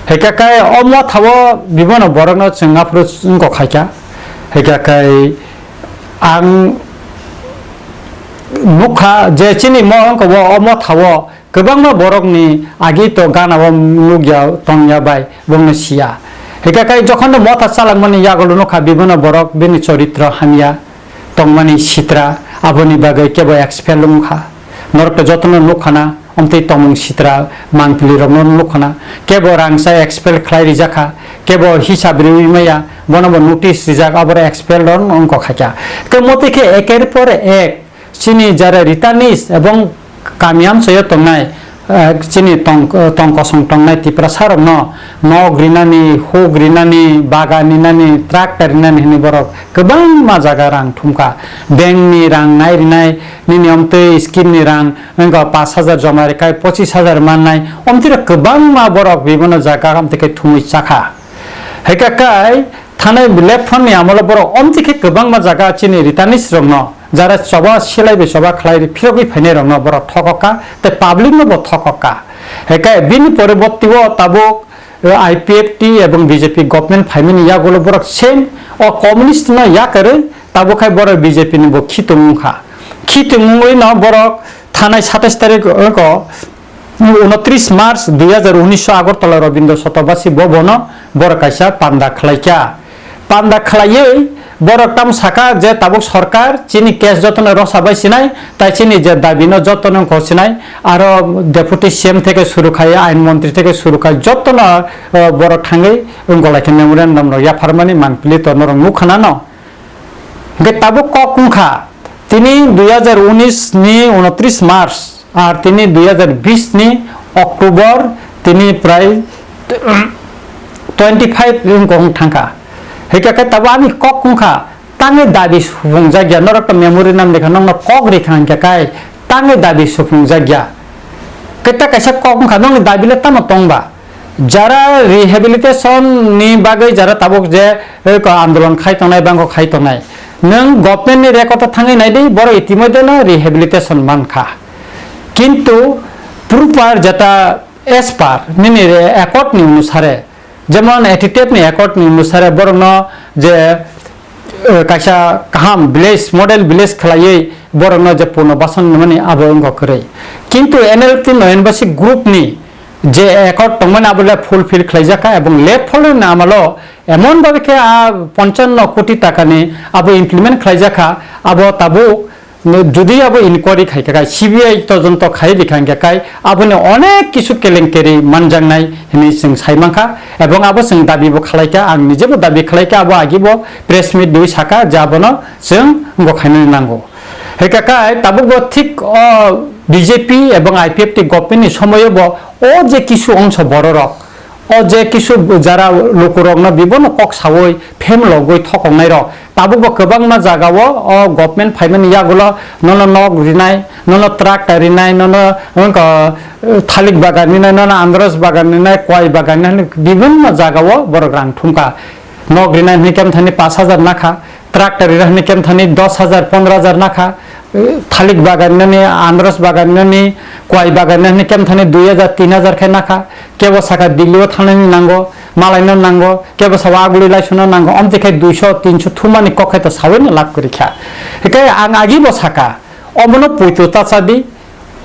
Hwnkhe kai o mothao bibano borokno chwng aphuru wngkok khaikha. Hwnkhe kai ang nukha je chini mo wngkha o mothao kwbangma borokni agi to gana o nukya tongya bai bongno siya. Hwnkhe kai jokhon no motha chalangmani yagulo nukha bibano borok bini choritro hamya tongmani sitra, aboni bagwi kebo expel wngkha. Norok to jotono nukha na, omtwi tongmung sitra mangpili rokno nukha na, kebo rangsa expel khlai rijakha, kebo hisab riwi maya, bono bo notice rijak, aboro expel rok wngkha khaikha. Tei motwi khe eker por ek chini jara returnees ebong kami amchaio tongnai, eh, chini tong, tong kosong tongnai Tiprasa rokno nok rinani, huk rinani, bagan rinani, tractor rinani hinwi borok kwbangma jaga rang thumkha. Bank ni rang nai rinai, nini omtwi scheme ni rang wngkha pash hajar joma rikhai pochis hajar mannai, omtwi rok kwbangma borok bibino jaga omtwi khe thumwi chakha. Hwnkhe kai thanai lephorni amolo borok omtwi khe kwbangma jaga chini returnees rokno, jara choba silai bai choba khlai phirogwi phainai rokno borok thokokka tei public no bo thokokka. Hwnkhe bini poriborti o tabuk I P F T ebong B J P government phaimani yagulo borok same o communist no yakarwi tabuk khai borok B J P ni bo khitung wngkha. Khitung wngwi no borok thanai satais tarik o unotris March dui hazar unis o Agartala Rabindra Sotobasi Bhavan o borok kaisa panda khlaikha. Panda khlaiwi borok tamo saka je tabuk sorkar chini case jotono rosa bai sinai, tai chini je dabi no jotono wngkha sinai, aro Deputy C M theke suru khai, Ain Montri theke suru khai jotono, o, borok thangwi wngkha lai khe memorandum rok yapharmani mangpili to norok nukha nano. Hingke tabuk kok wngkha tini dui hazar unis ni unotris March. Ar tini dui hazar bis ni October tini prai twenty five wngkha wng thangkha. Hingkha khe tabuk ani kok wngkha tangwi dabi suphungjak ya, norok to memory nam lekha nokno kok rikha hingkha kai tangwi dabi suphungjak ya. Keta kaisa kok wngkha nokni dabi le tamo tongba? Jara rehabilitation ni bagwi jara tabuk je, eh, ko andolon khai tongnai, bangko khai tongnai. Nwng government ni record o thangwi nai di, borok itimodhe no rehabilitation man kha. Kintu proper jeta as per nini re-, accord ni onusare, jemon A T T F ni accord ni onusare borok no je, eh, kaisa kaham village, model village khlaiwi borok no je puno bason mani abo wngkha kwrwi. Kintu N L T noyonbasi group ni je accord tongmani abo le fulfill khlaijakha ebong late follow ni amalo emon bhabe khe a ponchano koti takani abo implement khlaijakha, abo tabuk jodi abo inquiry khaikha, C B I todonto khai rikha hingkha kai aboni onek kisu kelenkeri manjaknai hinwi chwng sai mankha ebong abo chwng dabi bo khlaikha, ang nijebo dabi khlaikha, abo agibo press meet dui saka je abono chwng wngkha khainani nango. Hingkha kai tabukbo thik o B J P ebong I P F T government ni somoyo bo o je kisu ongso bororok, o je kisu jara lukurokno bibono kok saui phemlogwi thokongnairok tabukbo kwbangma jagao o government phaimani yagulo nono nok rinai, nono tractor rinai, nono wngkha, eh, thalik bagan rinai, nono andros bagan rinai, kwai bagan rinai, bibinno jagao borok rang thumkha. Nok rinai hwnwi kemthani pash hajar nakha, tractor rinai hwnwi kemthani dos hajar, pondro hajar nakha, eh, thalik bagan nani, andros bagan nani, kwai bagan nani kemthani dui hajar, tin hajar khe nakha, kebo saka Delhi o thangnani nango, malaino nango, kebo sabo aguli laisuna nango, omtwi khe duiso, tinso thumani kok khe to saui no lab kwrwi kha. Hikhe ang agi bo saka, omono poito ta cha di,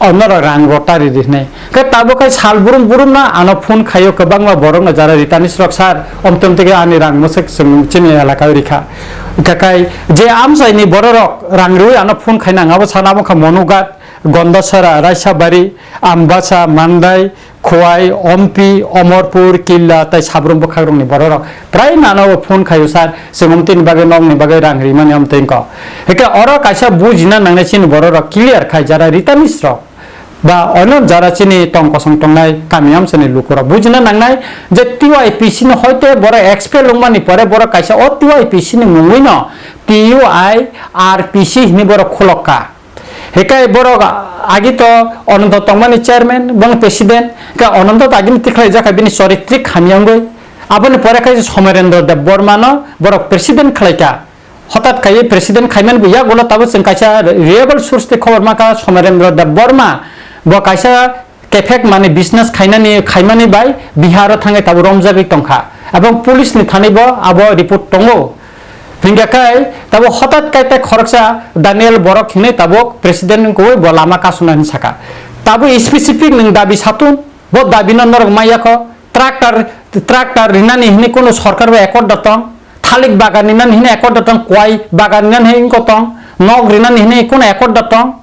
o norok rang rota ridi hinwi. Khe tabuk khe sal burum burum no ano phone khaio kwbangma borok no jara ritanis rok sir, omtom tege ani rang mwswk chwng chini elaka o rikha. Hwnkhe kai je amchaini borok rok rang riui ano phone khaina ang abo sana abo kha Monugat, Gondasara, Raisabari, Ambasa, Mandai, Khowai, Ompi, Omorpur, Killa tei Sabrum bwkhakrokni bororok prai nano phone khaio sir, chwng omtini bagwi nokni bagwi rang rimani omtwi wngkha. Hwnkhe oro kaisa bujina nangnai chini bororok clear khai jara ritanis rok ba ono jara chini tong kosong tongnai kami amsani lukurok bujina nangnai je T Y P C ni hoite borok expel wngmani pore borok kaisa o T Y P C ni mungwi no T U I R P C hinwi borok khulokka. Hikai borok agi to Ananto tongmani chairman, bong president, ka Ananto to agini tikhlai jaka bini choritrik hamya wngwi. Aboni pore khai Somerendra Deb Borma no borok president khlai ka. Hotat khai president khaiman bo yagulo tabo chwng kaisa reliable source tei khobor maka Somerendra Deb Borma bo kaisa kephek mani business khainani, khaimani bai Bihar o thangwi tabuk romjagwi tongkha. Abong police ni thani bo abo report tongo. Hingkha khai tabuk hotat kai tei khoroksa Daniel Borok hinwi tabuk president wngkui bo lama kasuna hinwi saka. Tabuk specific nwng dabi satun, bo dabi no norok maya kho. Tractor, tractor rinani hinwi kunu sorkar bai accord da tong. Thalik bagan rinani hinwi accord da tong. Kwai bagan rinani hinwi wngkha tong. Nok rinani hinwi kunu accord da tong.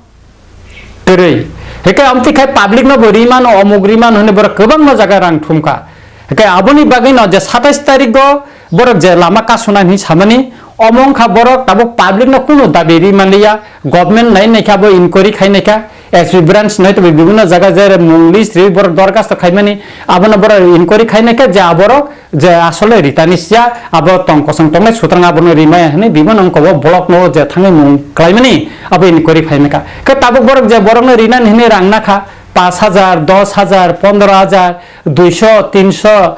Kwrwi. Hwnkhe amtwi khai public no bo rimano, omuk rimano hwnwi borok kwbangma jaga rang thumkha. Hwnkhe aboni bagwi no je satais tarik o borok je lama kasuna hinwi samani, omo wngkha borok tabuk public no kunu dabi ri manliya, government nai naikha bo inquiry khai naikha, S P branch nai tongwi bibinno jaga je mung list riwi borok dorkhasto khaimani, abono borok inquiry khai naikha je aborok je asole ritani siya, abo tong kosong tongnai sutrang abono rimaya hinwi bimano wngkha o block no je thangwi mung klaimani abo inquiry khlaimani kha. Khe tabuk borok je borokno rinani hinwi rang nakha pash hajar, dos hajar, pondro hajar, duiso, tinso,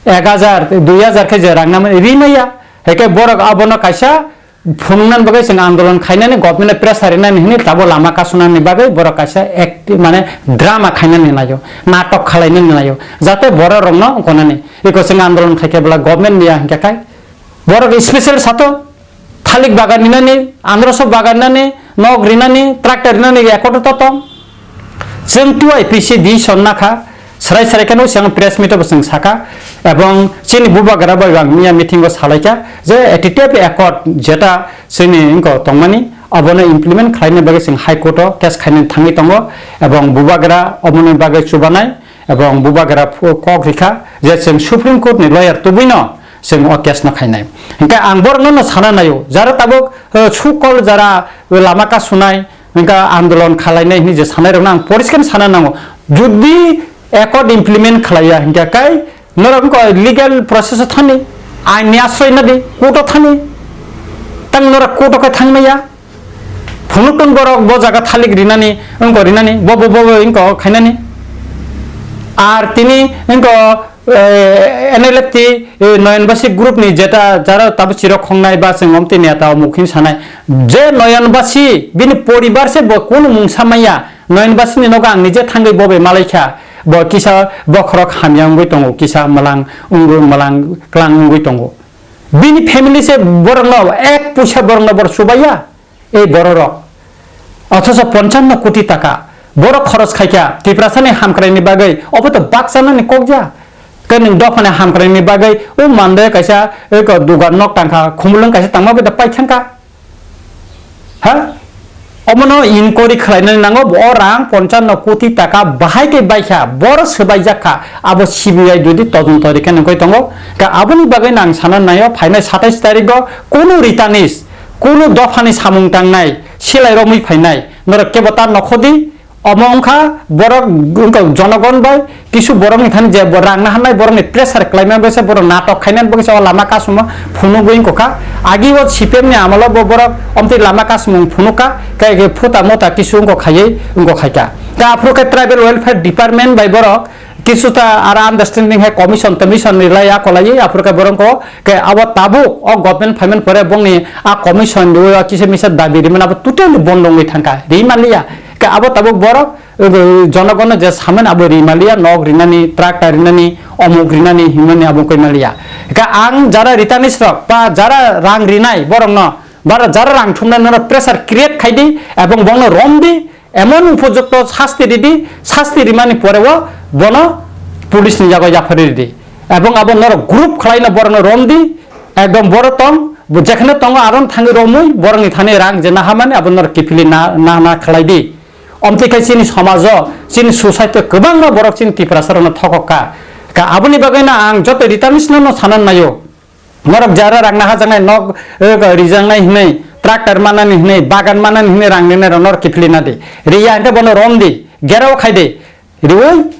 ek hajar, dui hajar khe je rang namani rimaya. Hwnkhe borok abono kaisa phunuknani bagwi chwng andolon khainani, government pressure rinani hwnwi tabuk lama kasunani bagwi borok kaisa act, mane drama khainani naio, natok khalainani naio, jate borok rokno gonani. Eko chwng andolon khaikhe bwla government niya hinkhe khai borok special sato thalik bagan rinani, androso bagan rinani, nok rinani, tractor rinani record to tong. Chwng T Y P C decision nakha, srai srai kheno chwng press meet o bo chwng sakha, ebong chini bubagra bai ang miya meeting o salaikha je A T T F accord jeta chini wngko tongmani, abono implement khlaina bagwi chwng High Court o case khainani thangwi tongo, ebong bubagra oboni bagwi chubanai, ebong bubagra phu-, kok rikha je chwng Supreme Court ni lawyer tubui no chwng o case no khainai. Hinkhe ang borok no sana naio, jara tabuk, eh, sukol jara lama kasunai, Hingkha andolon khalainai hwnwi je sanai rokno ang poriskar sana nango. Jodi accord implement khlaiya hingkha kai norok wngkha legal process o thani, ain ni asroi nadi, court o thani, tang norok court o khe thangmaya. Phunukton borok bo jaga thalik rinani, wngkha rinani, bo, bo, bo, bo wngkha khainani. Ar tini wngkha eh, N L F T, eh, Noyanbasi group ni jeta jara tabuk chirok khongnai ba chwng omtwi neta omuk hin sanai. Je Noyanbasi bini poribar se bo kunu mungsa maya. Noyanbasi ni nogo ang nije thangwi bo bai malaikha. Bo kisa bokhorok hamya wngwi tongo, kisa mwlang wngwi, mwlang klang wngwi tongo. Bini family se borokno ek puisa borokno bor subaiya. Ei bororok. Othocho ponchanno koti taka borok khoros khaikha Tiprasani hamkraini bagwi, obo to bakchanani kok ya. Khe nwng dophani hamkraini bagwi o mande kaisa, eko dugan nok tangkha, khumulwng kaisa tangma bai da paithangkha. Ha? Omono inquiry khlainani nango, o rang ponchanno koti taka bahai khe baikha, bor swbaijak kha, abo C B I jodi todonto rikhe nangkoi tongo. Ka aboni bagwi nang sana naio, phainai satais tarigo kunu ritanis Kunu dophani samung tangnai, silai romwi phainai, norok kebo ta nokhodi, omo wngkha borok wngkha jonogon bai kisu borokni thani je bo rang naharnai borokni pressure khlaimani bagwi se borok natok khainani bagwi se o lama kasuma phunugwi wngkha. Agi o C P M ni amolo bo borok omtwi lama kasumung phunukha, khe khe phuta muta kisu wngkha khaiwi wngkha khaikha. Khe aphuru khe tribal welfare department bai borok Kisu ta aro understanding hai commission tomission ni lai ya kolai ya, aphuru khe borok ko khe abo tabuk o government phaimani pore bongni a commission ni o kisa misa dabi rimani abo totally bondo wngwi thangkha, ri manliya. Khe abo tabuk borok, eh, jonogono je samani abo ri manliya, nok rinani, tractor rinani, omuk rinani himani abo koi manliya. Khe ang jara returnees rok ba jara rang rinai borokno, ba jara rang thumnai norok pressure create khai di ebong bongno rom di, Emon upojukto sasti ridi, sasti rimani pore o bono police ni yago yaphari ridi. Ebong abo norok group khlaino borokno romdi, ekdom boro tong, bo jekheno tongo aron thangwi romwi borokni thani rang je nahamani abo norok kiphilwi na, na, na khlaidi. Omtwi khe chini somajo, chini society o kwbangma borok chini Tiprasa rokno thokok kha. Ka aboni bagwino ang joto returnees no, no sana naio. Norok jara rang naharjaknai, nok, eh, rijaknai hinwi, tractor manani hinwi, bagan manani hinwi rang rinai rok norok kiphilwi nadi. Riya hwnkhe bono romdi, gherao khaidi. Riwi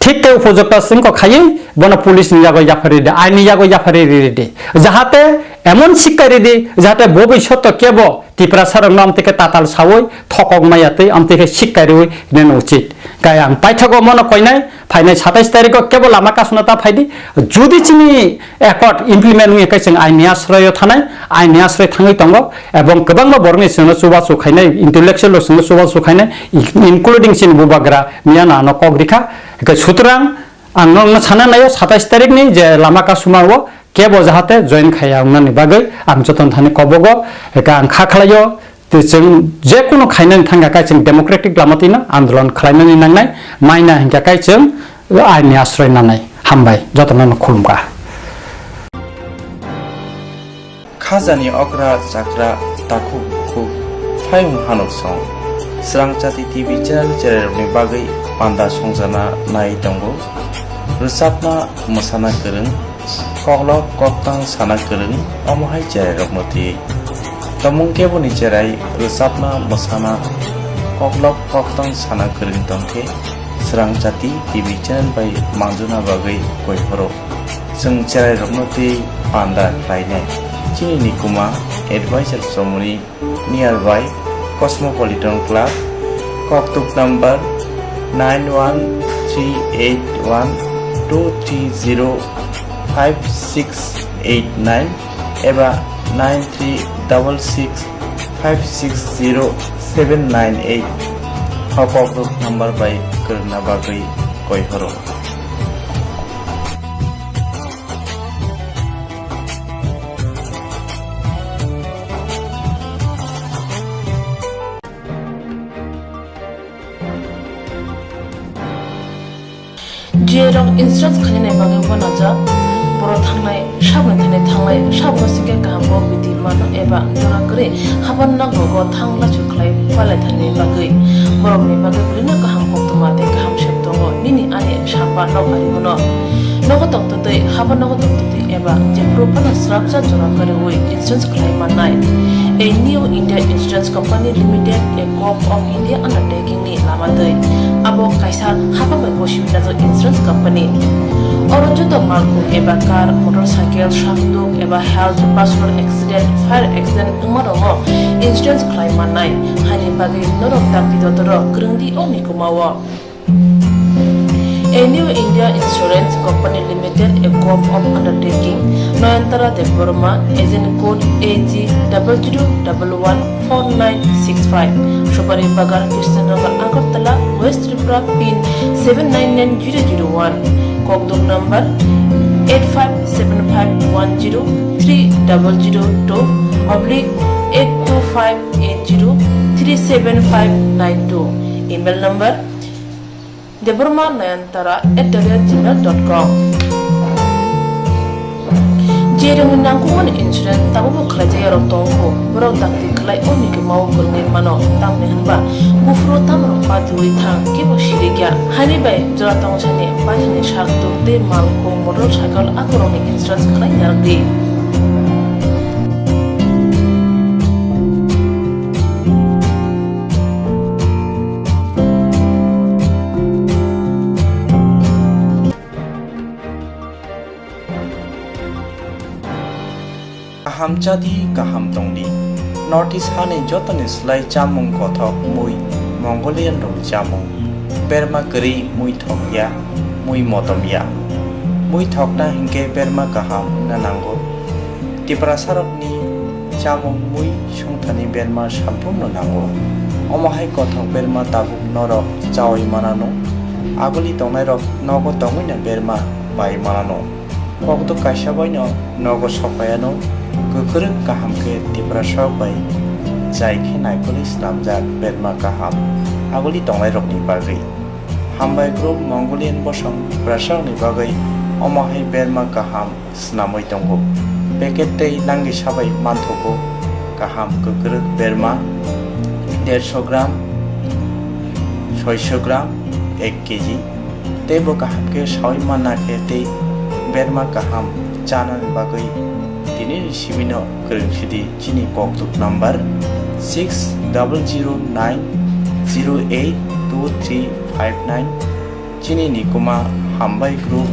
thik khe upojukto chwngkok khaiwi bono police ni yago yaphari ridi, ain ni yago yaphari ridi. Jahate emon sikka ridi, jahate bobishoto kebo Tiprasa rokno amtwi khe tatal sawi thokok maya twi amtwi khe sikka riwi nini uchit. Kaya ang paithago mono koinai, phainai satais tarikho kebo lama kasuna ta phaidi. Jodi chini accord implement wngya khe chwng ain ni asroyo thanai, ain ni asroi thangwi tongo, ebong kwbangma borokni chwngno chubachu khainai, intellectual rok chwngno chubachu khainai, including chini bubagra miya no ano kok rikha. Hwnkhe sutrang ang nokno sana naio satais tarikni je lama kasuma o kebo jahate join khaiya wngnani bagwi ang jotono thani kobogo, hwnkhe ang kha khlaio. Tei chwng je kunu khainani thangkha khe chwng democratic lama twino andolon khlainani nangnai, maina hinkha khe chwng aini asroi nanai. Hambai, jotono no khulumkha. Khajani okra chakra takhuk bukhuk phaiyung hanuk song. Srangchati T V channel chererokni bagwi panda songjana nai tongo. Rwchapna mwsana kwrwng, Koklop koktang sana kwrwng, omo hai cherairokno twi. Tomung keboni cherai rwchapna, mwsana, koklop koktang sana kwrwng tongkhe, Srangchati T V channel bai manjuna bagwi koi phoro. Chwng cherairokno twi panda khlainai. Chini nikuma advisor chomoni nearby Cosmopolitan Club, koktuk number nine one three eight one two three zero five six eight nine eba nine three double six five six zero seven nine eight o kokrok number bai kwrwngna bagwi koi horo. Jerok insurance khainani bagwi uanajak, borok thangnai, saboni thani thangnai, saboni singkhe kaham kok bidi mano eba jora kwrwi haban nok rogo thang lachu khlai palai thani bagwi. Borokni bagwi belino kaham koktwma tei kaham sep tongo, nini ani samba nok ari uno. Nogo tongtwtwi, haban nogo tongtwtwi eba jephuru phano srapsa jora kwrwi insurance khlai mannai. A New India Insurance Company Limited, a Corp of India undertaking ni lama twi. Abo kaisa hapang bai bosi wngjak insurance company. Oro joto malkhung eba car, motorcycle, sakduk eba health, personal accident, fire accident wngma rokno insurance khlai mannai. Haini bagwi norok dakti dotoro kwrwng di o mikuma o. A New India Insurance Company Limited, a Corp of Undertaking, Nayantara Debbarma, agent code A G double zero double one four nine six five, Supari Bagan, Krishnanagar, Agartala, West Tripura, pin seven nine nine zero zero one, kokdok number eight five seven five one zero three double zero two oblique eight two five eight zero three seven five nine two, email number Debbarma Nayantara at the rate gmail dot com. Jerokni nangkukmani insurance tabukbo khlaijak yarok tongkho, borok dakti khlai o mikuma o kwrwngwi mano, tamni hwnba buphuru tamrok patiwi thang kebo sirikya. Haini bai jora tongthani baithani sak tuk tei malkhung motorcycle akorokni insurance khlai narwkdi. Kaham chadi, kaham tongdi. North East hani jotoni slai chamung kothok mui Mongolian rokni chamung. Berma kwrwi mui thokya, mui motomya. Mui thokna hinkhe berma kaham wngna nango. Tiprasarokni chamung mui songthani berma samphurno nango. Omo hai kothok berma tabuk norok chaui manano. Aguli tongnairok nogo tongwino berma bai manano. Kokdok kaisa baino nogo sokpaiano. Kwkrwk kaham khe Tiprasarok bai chai khe naikolwi swnamjak berma kaham aguli tongnairokni bagwi. Hambai group Mongolian bosong Tiprasarokni bagwi omo hai berma kaham swnamwi tongo. Packet tei langwi sabai manthogo kaham kwkrwk berma dersho gram, soisho gram, ek kg. Teibo kaham khe saui manna khe tei berma kaham chanani bagwi tini sibino kwrwng sidi chini kokduk number six double zero nine zero eight two three five nine. Chini nikuma Hambai Group,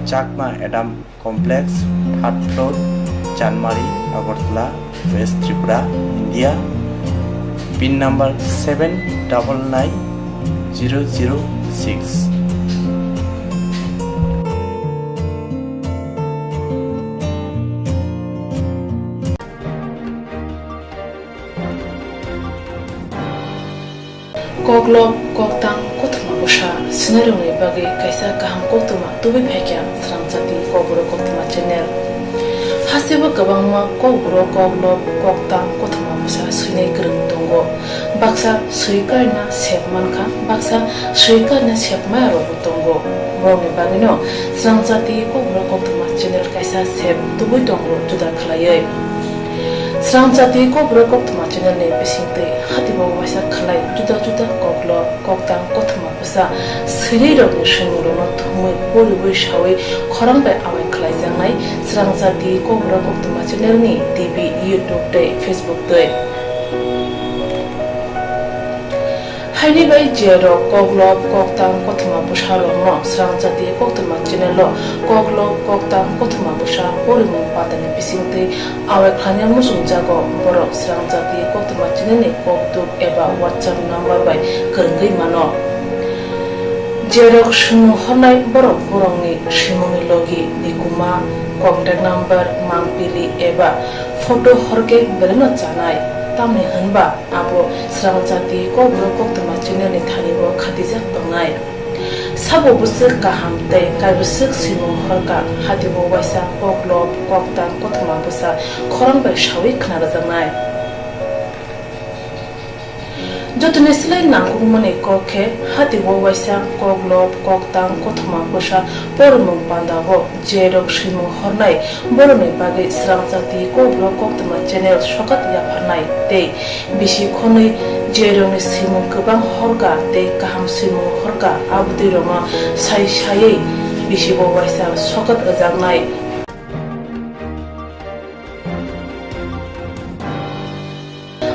Chakma Adam Complex, third floor, Chanmari, Agartala, West Tripura, India. Pin number seven double nine zero zero six. Koklop, koktang, kothoma bwsa swinairokni bagwi kaisa kaham koktwma tubui phaikha Srangchati Kokborok Koktwma channel. Hasteo kwbangma kokborok, koklop, koktang, kothoma bwsa swinai kwrwng tongo. Baksa swi karina sep mankha, baksa swi karina sep maya rokbo tongo. Borokni bagwino Srangchati Kokborok Koktwma channel kaisa sep tubui tongo juda khlaiwi. Srangchati Kokborok Koktwma channel ni bisingtwi hatibo waisa khlai juda juda koklop, koktang, kothoma bwsa swinai rokni swimung rokno thumwi poriwi sawi khorang bai amai khlaijaknai Srangchati Kokborok Koktwma channel ni T V, YouTube tei Facebook twi. Haini bai jerok koklop, koktang, kothoma bwsarokno Srangchati Koktwma channel o koklop, koktang, kothoma bwsa porimung patani bisingtwi awai khlaina muchungjago borok Srangchati Koktwma channel ni kokduk eba WhatsApp number bai kwrwngwi mano. Jerok swimung hornai borok borokni swimungni logi, nikuma, contact number, mangpili eba photo horkhe belaino chanai, tamni hwnba abo Srang Jati Kokborok Koktwma channelni thani-o khatijak tongnai. Sabo bwswk kaham tei kaibwswk swimung horkha, hati-o waisa koklop, koktang, kothoma bwsa khorang bai saui khna rwjaknai. Jotoni slai nangkukmani kok khe, hati-o waisa koklop, koktang, kothoma bwsa pormung panda-o jerok swimung hornai borokni bagwi Srang Jati Kokborok Koktwma channel sokat yapharnai tei bisi khonwi jerokni swimung kwbang horkha tei kaham swimung horkha, abotwirokno sai saiwi bisi-o waisa sokat rwjaknai.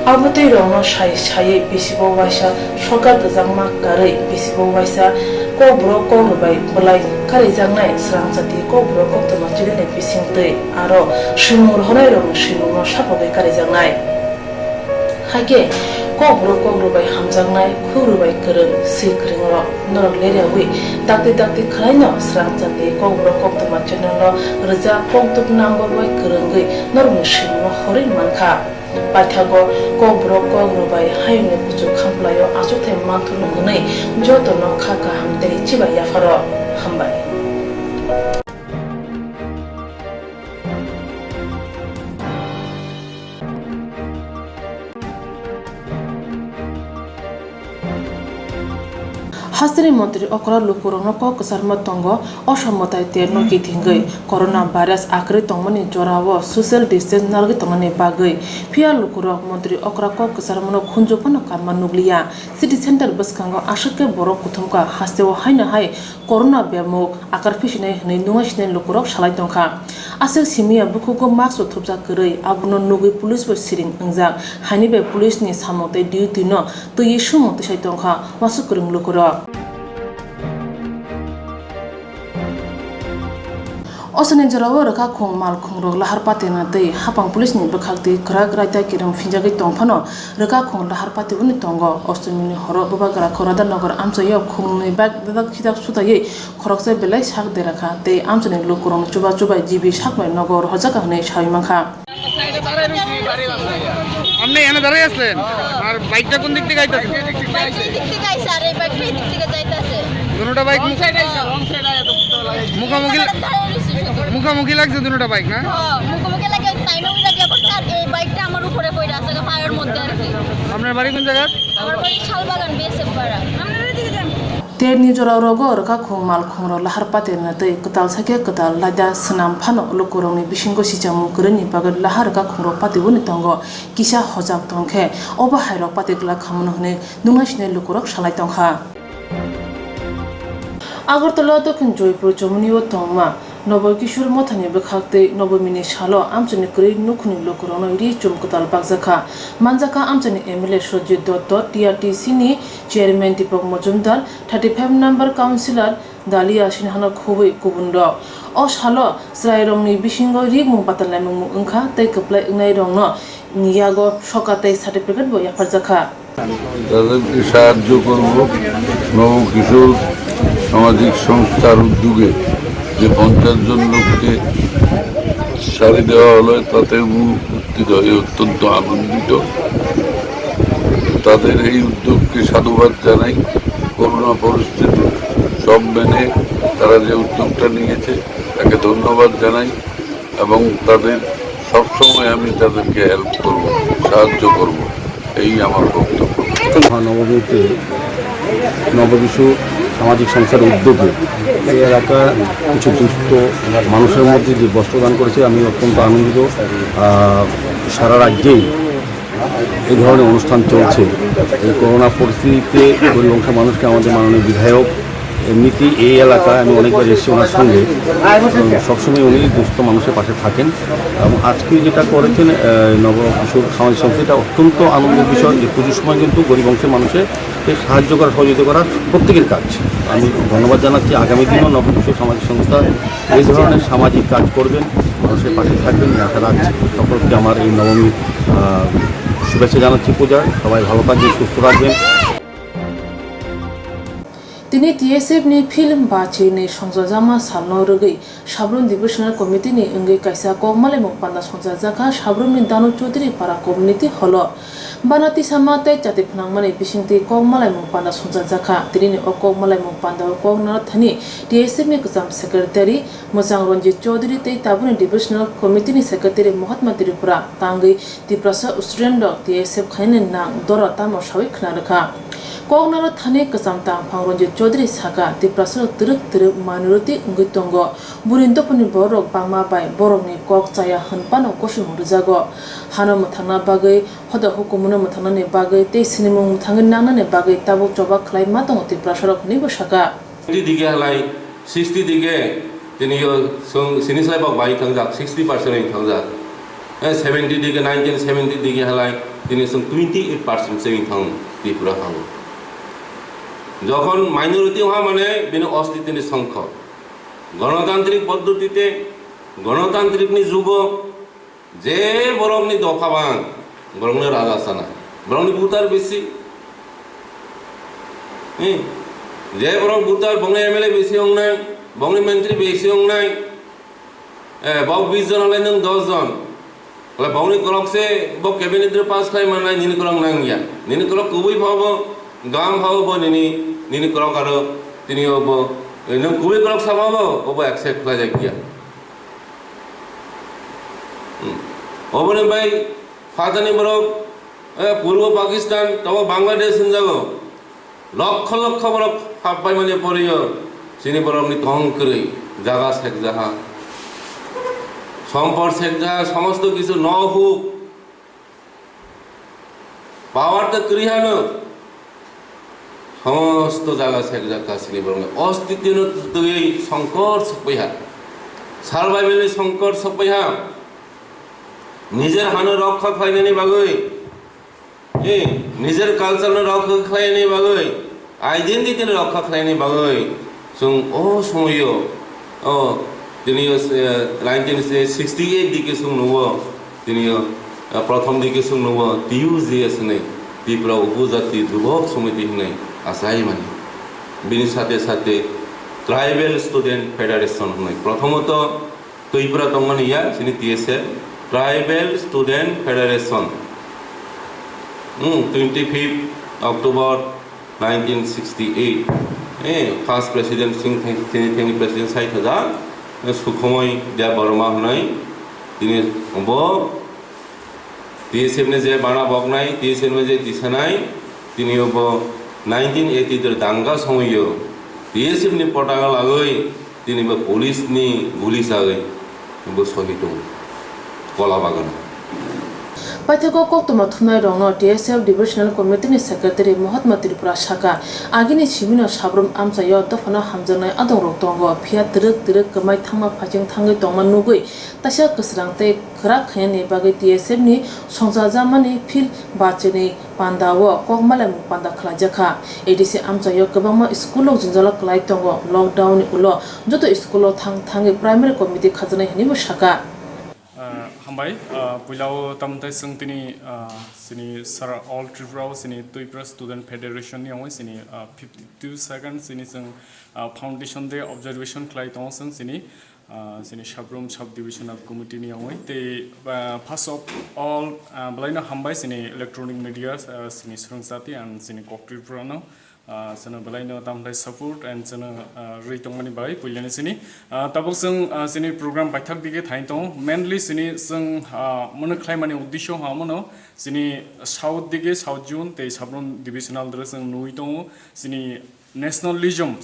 Abotwirokno sai saiwi bisi-o waisa sokat rwjakma karwi bisi-o waisa Kokborok Kokrwbai bwlai karijaknai Srang Jati Kokborok Koktwma channelni bisingtwi aro swimung rohonairokni swimungno sapogwi karijaknai. Hakhe Kokborok Kokrwbai hamjaknai, Kokrwbai kwrwng, swi kwrwngrok, norok leriawi dakti dakti khwlaino Srang Jati Kokborok Koktwma channel-o rwjak kokduk number bai kwrwngwi norokni swimungno horwi mankha. Paithago Kokborok Kokrwbai hayungni kuchuk khamplaio achukthai manthokno hwnwi jotono kha kaham tei chibai yapharo. Hambai. Hasteni montri okra lukurokno kok kwcharma tongo, osom mwtai terno kitingwi corona virus akwrwi tongmani jorao social distance narwgwi tongnani bagwi. Phiya lukurok montri okra kok kwcharmano khunju phano kamma nukliya. City center bwskango aswk khe borok kuthumkha, hasteo haino hai corona bemuk akar phisinai hwnwi nungaisinai lukurok salai tongkha. Aswk simiya bukhugo mask bo thupjak kwrwi, abono nugwi police bo siring wngjak. Haini bai police ni samung tei duty no twiwi sumung tisai tongkha uansuk kwrwng lukurok. Osoni jorao rwkha khung mal khungrok lahar patirna tei hapang police ni bwkhak twi kwrak raida kirim phinjagwi tongphano, rwkha khung lahar patiboni tongo. Ostomini horo Bubagra Khoradar Nagar amchaio khungnwi bike bebak khidak sutaiwi khoroksa belai sak derakha tei amchaini lukurokno chuba chubai G B sakbai nogo rohorjakha hwnwi saui mankha. আপনি এখানে দাঁড়াই আছিলেন? আর বাইকটা কোন দিক থেকে আইতেছে? বাইক এই দিক থেকে আইছে আর এই বাইকটা এই দিক থেকে যাইতেছে। দুটোটা বাইক রং সাইড আইছে, রং সাইড আইছে তো। মুখামুখি লা-, দাঁড়াই রইছি শুধু। মুখামুখি লাগছে দুটোটা বাইক, না? হ্যাঁ, মুখোমুখি লাগে, তাই না ওই লাগে, আর এই বাইকটা আমার উপরে পড়ে আছে, ফায়ার মধ্যে আর কি। আপনার বাড়ি কোন জায়গা? আমার বাড়ি শালবাগান, বিএসএফ পাড়া। আপনারা এদিকে যান। Terni jorao rogo rwkha khung mal khungrok lahar patirna tei kwtal sakhe kwtal laida swnam phano lukurokni bisingo sichamung kwrwini bagwi lahar rwkha khungrok patiboni tongo. Kisa hojak tongkhe obo hairok pati glak khamano hwnwi nungnaisini lukurok salai tongkha. Agartala Dokhin Joypur Chomoni o tongma Nobo Kishore Mothani bwkhak tei Nobomini salo amchaini kwrwi nukhungni lukurokno ri chum kwtal bakjakha. Manjakha amchaini M L A Sojit Dotto, T R T C ni Chairman Deepak Majumdar, thirty five number Councillor Dalia Sinhano khobwi kubunrok. O salo chwrairokni bisingo rikmung batal naimung wngkha tei kwplai wngnairokno yago sokat tei certificate bo yapharjakha. তাদেরকে সাহায্য করব। নবকিশোর সামাজিক সংস্থার উদ্যোগে যে পঞ্চাশ জন লোককে শাড়ি দেওয়া হলো, তাতে আমি উপস্থিত হয়ে অত্যন্ত আনন্দিত। তাদের এই উদ্যোগকে সাধুবাদ জানাই। করোনা পরিস্থিতি সব মেনে তারা যে উদ্যোগটা নিয়েছে, তাকে ধন্যবাদ জানাই। এবং তাদের সবসময় আমি তাদেরকে হেল্প করব, সাহায্য করব, এই আমার বক্তব্য। নবমীতে নবকিশোর সামাজিক সংস্থার উদ্যোগে এই এলাকার কিছু দুস্থ মানুষের মধ্যে যে বস্ত্র দান করেছে, আমি অত্যন্ত আনন্দিত। আহ, সারা রাজ্যেই এই ধরনের অনুষ্ঠান চলছে। এই করোনা পরিস্থিতিতে গরিব অংশের মানুষকে আমাদের মাননীয় বিধায়ক এমনিতেই এই এলাকায় আমি অনেকবার এসেছি ওনার সঙ্গে, এবং সবসময় উনি দুস্থ মানুষের পাশে থাকেন। এবং আজকে যেটা করেছেন, আহ, নবকিশোর সামাজিক সংস্থা, এটা অত্যন্ত আনন্দের বিষয় যে পুজোর সময় কিন্তু গরিব অংশের মানুষের সাহায্য করা, সহযোগিতা করা প্রত্যেকের কাজ। আমি ধন্যবাদ জানাচ্ছি। আগামী দিনও নবকিশোর সামাজিক সংস্থা এই ধরনের সামাজিক কাজ করবেন, মানুষের পাশে থাকবেন, এই আশা রাখছি। সকলকে আমার এই নবমীর, আহ, শুভেচ্ছা জানাচ্ছি পূজার। সবাই ভালো থাকবেন, সুস্থ থাকবেন। Tini T S F ni film bachini songchajakma salno rwgwi Sabrum Divisional Committee ni wngwi kaisa kok malaimung panda songchajakha Sabrumni Danu Chaudhary Para Community Hall o. Bana tisama tei chati phnangmani bisingtwi kok malaimung panda songchajakha. Tinini o kok malaimung pandao kok naro thani T S F ni kwcham secretary Mwchang Ranjit Chaudhary tei tabukni Divisional Committee ni secretary Mahatma Tripura tangwi Tiprasa student rok T S F khainani nang doro tamo sawi khna rwkha. Kok naro thani kwcham tangphang Ranjit Chaudhary saka, Tiprasa rok twrwk twrwk minority wngwi tongo. Buini dophani borok rok bangma bai borokni kok chaya hwn phano kosong rwjago. Hano mwthangna bagwi, hoda hukumu no mwthangnani bagwi tei sinimung mwthangwi nangnani bagwi tabuk choba khlai ma tongo Tiprasa rok hwnwi bo saka. Tini dige halai sixty dige tini yo song sini sai bok bai thangjak, sixty percent wng thangjak. Eh, seventy dige, nineteen seventy dige halai tini song twenty eight percent se wng thang Tripura hao. Jokhon minority ha mane bini ostitini songkho. Ganatantrik poddotite, ganatantrik ni jugo, je borokni dopha bang, borokni raja sana, borokni butar bisi. Hmm. Je borok butar, bongni M L A bisi wngnai, bongni mantri bisi wngnai. Eh, bok bis jon halai nwng dos jon. Halai bongni kolok se bo cabinet ro pass khlai mannai, nini kolok nangya. Nini kolok kubui phabo, gam phabo bo nini, nini kolok aro tini o bo, eh, nwng kubui kolok sama bo, obo accept khlai jak ya. Hmm. Oboni bai phatani borok, eh, Purbo Pakistan, tobo Bangladesh hinjago. Lokho lokho borok happai mani poriyo, chini borokni tong kwrwi, jaga sekjaha. Sompod sekjaha, somosto kichu no huk. Power ta kwrwi hano. Somosto jaga sekjak ka sini borok. Ostitino twi songkor sokpaiha. Survival ni songkor sokpaiha. Nijer hano rokha khlainani bagwi. Eh, nijer culture no rokha khlainani bagwi. Identity no rokha khlainani bagwi. Chwng o somoyo, o, tini o, eh, nineteen sixty-eight dike chwng nugo, tini o, eh, prothom dike chwng nugo, T U J S hinwi, Tripura Upajati Jubok Samiti hinwi achai mani. Bini sate sate Tribal Student Federation hinwi. Prothomoto Tripura tongmani ya, chini T S F, Tribal Student Federation. Hmm, twenty-fifth October nineteen sixty-eight, eh, first president Singh Theng-, Singh Theng president sai thajak, eh, Sukhomoi Debbarma hwnwi, tini bo T S F ni je bana boknai, T S F ni je tisanai, tini bo nineteen eighty-two danga somoio T S F ni potaka lagwi tini bo police ni guli chagwi bo sohi tongo Kola Bagano. Paithago koktwma thumnairokno T S F Divisional Committee ni Secretary Mahatma Tripura saka, agini simino Sabrum amchaio dophano hamjaknai adongrok tongo, phiya twrwk twrwk kwmai thangma phaiching thangwi tongma nugwi taisa kwsrang tei kwrak khainani bagwi T S F ni songchajakmani field bachini pandao kok malaimung panda khlaijakha. A D C amchaio kwbangma school rok jwngjalo kwlai tongo, lockdown ni ulo joto school o thang thangwi primary committee khajaknai hwnwi bo saka. Ah, hambai, ah, puilao tamthai chwng tini, ah, chini sara All Tripura o chini Twipra Student Federation ni yongwi chini, ah, fifty-two second chini chwng, ah, Foundation Day observation khlai tongo chwng chini, ah, chini Sabrum Sub Divisional Committee ni yongwi tei, ah, first of all, ah, belaino hambai chini electronic media, ah, chini swrwng jati and chini Kok Tripura no. Ah, chwngno belaino tamthai support and chwngno, ah, rwi tongmani bagwi puilani chini. Ah, tabuk chwng, ah, chini program paithak dige thai tongo. Mainly chini chwng, ah, mono khlaimani uddesho ha mono chini south dige, South Zone tei Sabrum Divisional dre chwng nugwi tongo. Chini nationalism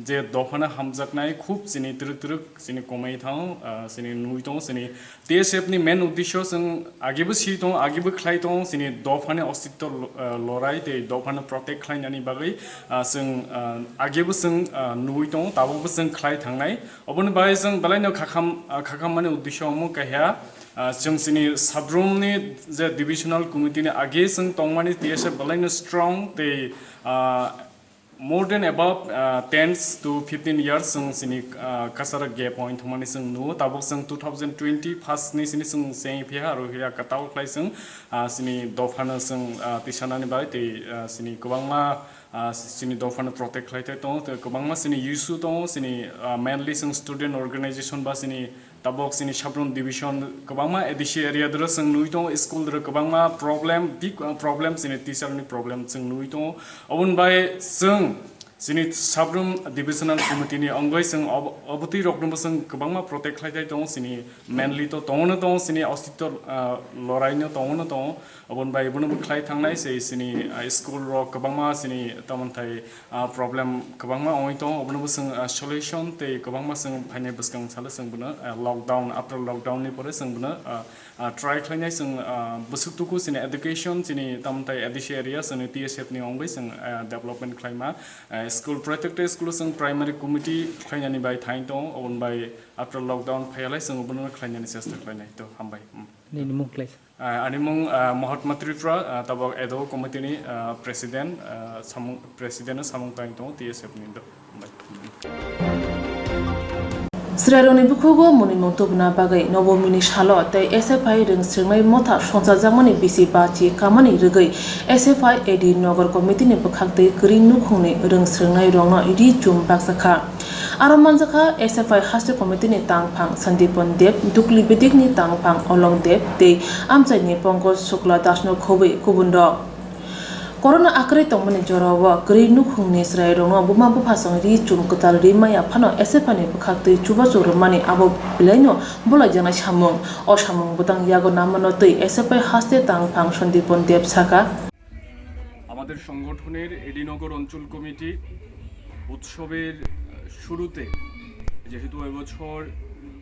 je dophano hamjaknai khub chini twrwk twrwk chini komai thango, ah, chini nugwi tongo chini T S F ni main uddesho chwng agebo si tongo, agebo khlai tongo, chini dophani ostitto lo-, ah, lorai tei dophano protect khlainani bagwi, ah, chwng, ah, agebo chwng, ah, nugwi tongo, tabukbo chwng khlai thangnai. Oboni bagwi chwng belaino khakham, ah, khakhammani uddesho omo kaisa, ah, chwng chini Sabrumni je divisional committee ni age chwng tongmani T S F belaino strong tei, ah, More than above, uh, ten to fifteen years chwng chini, uh, cultural gap o wngthangmani chwng nugo. Tabuk chwng two thousand twenty first ni sini chwng chengwi phiya, aro phiya kwtal khlai chwng, uh, chini dophano chwng, uh, tisanani bai tei, uh, chini kwbangma Ah, chini dophano protect khlai thai tongo, tei kwbangma chini issue tongo, chini, ah, mainly chwng student organization ba chini tabok chini Sabrum division kwbangma A D C area doro chwng nugwi tongo, school doro kwbangma problem, big, ah, problem, chini teacher ni problem chwng nugwi tongo. Oboni bai chwng chini Sabrum divisional committee ni wngwi chwng ob-, obotwi rokno bo chwng kwbangma protect khlai thai tongo, chini mainly to tongo no tongo, chini ostitto, ah, lorai no tongo no tongo. Oboni bai bono bwkhlai thangnai se sini, ah, school rok kwbangma sini tamon thai, ah, problem kwbangma ongoi tongo. Obono bo chwng, ah, solution tei kwbangma chwng phainai bwskang salo chwng bono, ah, lockdown, after lockdown ni pore chwng bono, ah, ah, try khlainai chwng, ah, bwswk tuku chini education chini tamon thai A D C area chwngni T S F ni ongwi chwng, ah, development khlaima. Ah, school, protected school chwng primary committee khlainani bai thain tongo. Oboni bai after lockdown phaiya lai chwng bono khlainani chesta khlainai. To, hambai. Hmm. Nini mung khlai. Ah, ani mung, ah, Mahatma Tripura, ah, tabok Edo Committee ni, ah, President, ah, samung, President no samung tang tongo T S F ni do. Chwrairokni bukhugo munimung tubuna bagwi Nobomini salo tei S F I rwng swrwngnai motha songchajakmani bisi bachi kamani rwgwi S F I A D Nagar Committee ni bwkhaktwi kwrwi nukhungni rwng swrwngnairokno ri chum bakjakha. Aro manjakha S F I haste committee ni tangphang Sandipan Deb, Dukli Bedik ni tangphang Olong Deb tei amchaini Pankaj Shukla Das no khobwi kubun rok. Corona akwrwi tongmani jorao kwrwi nukhungni chwrairokno buma buphasong ri chum kwtal ri maya phano S F I ni bwkhaktwi chubachu rwmani abo belaino bolaijaknai samung. O samung bwtang yago namano twi S F I haste tangphang Sandipan Deb sakha. আমাদের সংগঠনের এডিনগর অঞ্চল কমিটি উৎসবের, আহ, শুরুতে, যেহেতু এবছর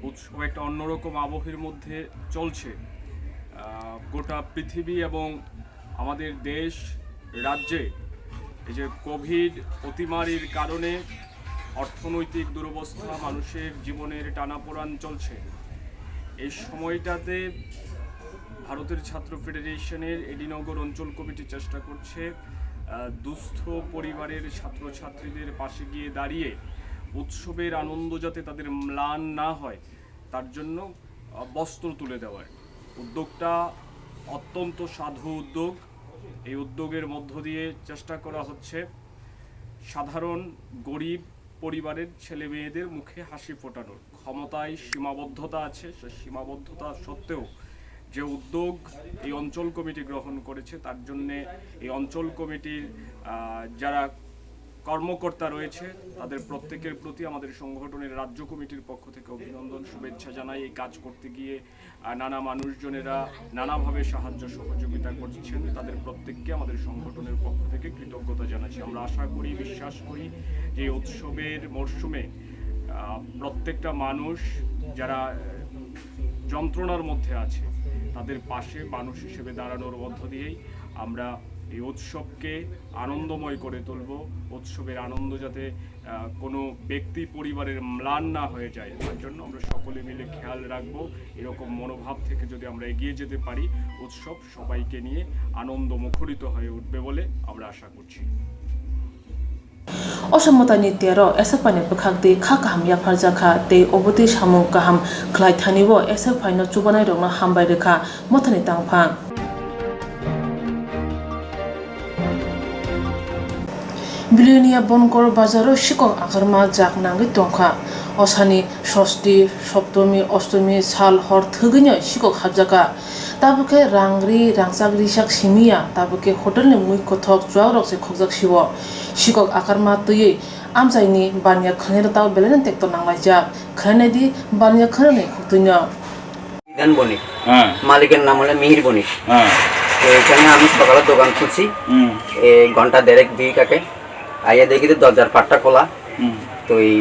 উৎসব একটা অন্যরকম আবহের মধ্যে চলছে, আহ, গোটা পৃথিবী এবং আমাদের দেশ, রাজ্যে এই যে কোভিড অতিমারির কারণে অর্থনৈতিক দুরবস্থা, মানুষের জীবনের টানাপোড়েন চলছে। এই সময়টাতে ভারতের ছাত্র ফেডারেশনের এডিনগর অঞ্চল কমিটি চেষ্টা করছে, আহ, দুস্থ পরিবারের ছাত্রছাত্রীদের পাশে গিয়ে দাঁড়িয়ে উৎসবের আনন্দ যাতে তাদের ম্লান না হয়, তার জন্য, আহ, বস্ত্র তুলে দেওয়ার উদ্যোগটা অত্যন্ত সাধু উদ্যোগ। এই উদ্যোগের মধ্য দিয়ে চেষ্টা করা হচ্ছে সাধারণ গরিব পরিবারের ছেলে মেয়েদের মুখে হাসি ফোটানোর। ক্ষমতায় সীমাবদ্ধতা আছে, সে সীমাবদ্ধতা সত্ত্বেও যে উদ্যোগ এই অঞ্চল কমিটি গ্রহণ করেছে, তার জন্যে এই অঞ্চল কমিটির, আহ, যারা কর্মকর্তা রয়েছে, তাদের প্রত্যেকের প্রতি আমাদের সংগঠনের রাজ্য কমিটির পক্ষ থেকে অভিনন্দন, শুভেচ্ছা জানাই। এই কাজ করতে গিয়ে, আহ, নানা মানুষজনেরা নানাভাবে সাহায্য সহযোগিতা করছেন, তাদের প্রত্যেককে আমাদের সংগঠনের পক্ষ থেকে কৃতজ্ঞতা জানাচ্ছি। আমরা আশা করি, বিশ্বাস করি যে এই উৎসবের মরশুমে, আহ, প্রত্যেকটা মানুষ যারা, আহ, যন্ত্রণার মধ্যে আছে, তাদের পাশে মানুষ হিসেবে দাঁড়ানোর মধ্য দিয়েই আমরা এই উৎসবকে আনন্দময় করে তুলব। উৎসবের আনন্দ যাতে, আহ, কোনো ব্যক্তি পরিবারের ম্লান না হয়ে যায়, তার জন্য আমরা সকলে মিলে খেয়াল রাখব। এরকম মনোভাব থেকে যদি আমরা এগিয়ে যেতে পারি, উৎসব সবাইকে নিয়ে আনন্দ মুখরিত হয়ে উঠবে বলে আমরা আশা করছি। O samung tangni tero S F I ni bwkhak twi kha kaham yapharjakha tei obotwi samung kaham khlai thani bo S F I no chubanairokno hambai rwkha mothani tangphang. Bilonia Bonkor bazaro sikok agarma jak nangwi tongkha. Osani Sosti, Soptomi, Ostomi sal hor thwgwino sikok hapjakha. Tabukhe rang ri rangchak rijak simiya, tabukhe hotelni mui kothok chuakrok se khokjak sio. Sikok akarma twiwi amchaini baniya khwnai rwtao belaino tekto nanglaijak. Khwnai naidi baniya khwnai khwtwino. দেন বণিক। হ্যাঁ। মালিকের নাম হলো মিহির বণিক। হ্যাঁ। তো এখানে আমি সকালে দোকান খুলছি। হুম। এই ঘন্টা দেড়েক দুই কাকে। আইয়া দেখি তো দরজার পাটটা খোলা। হুম। তো এই,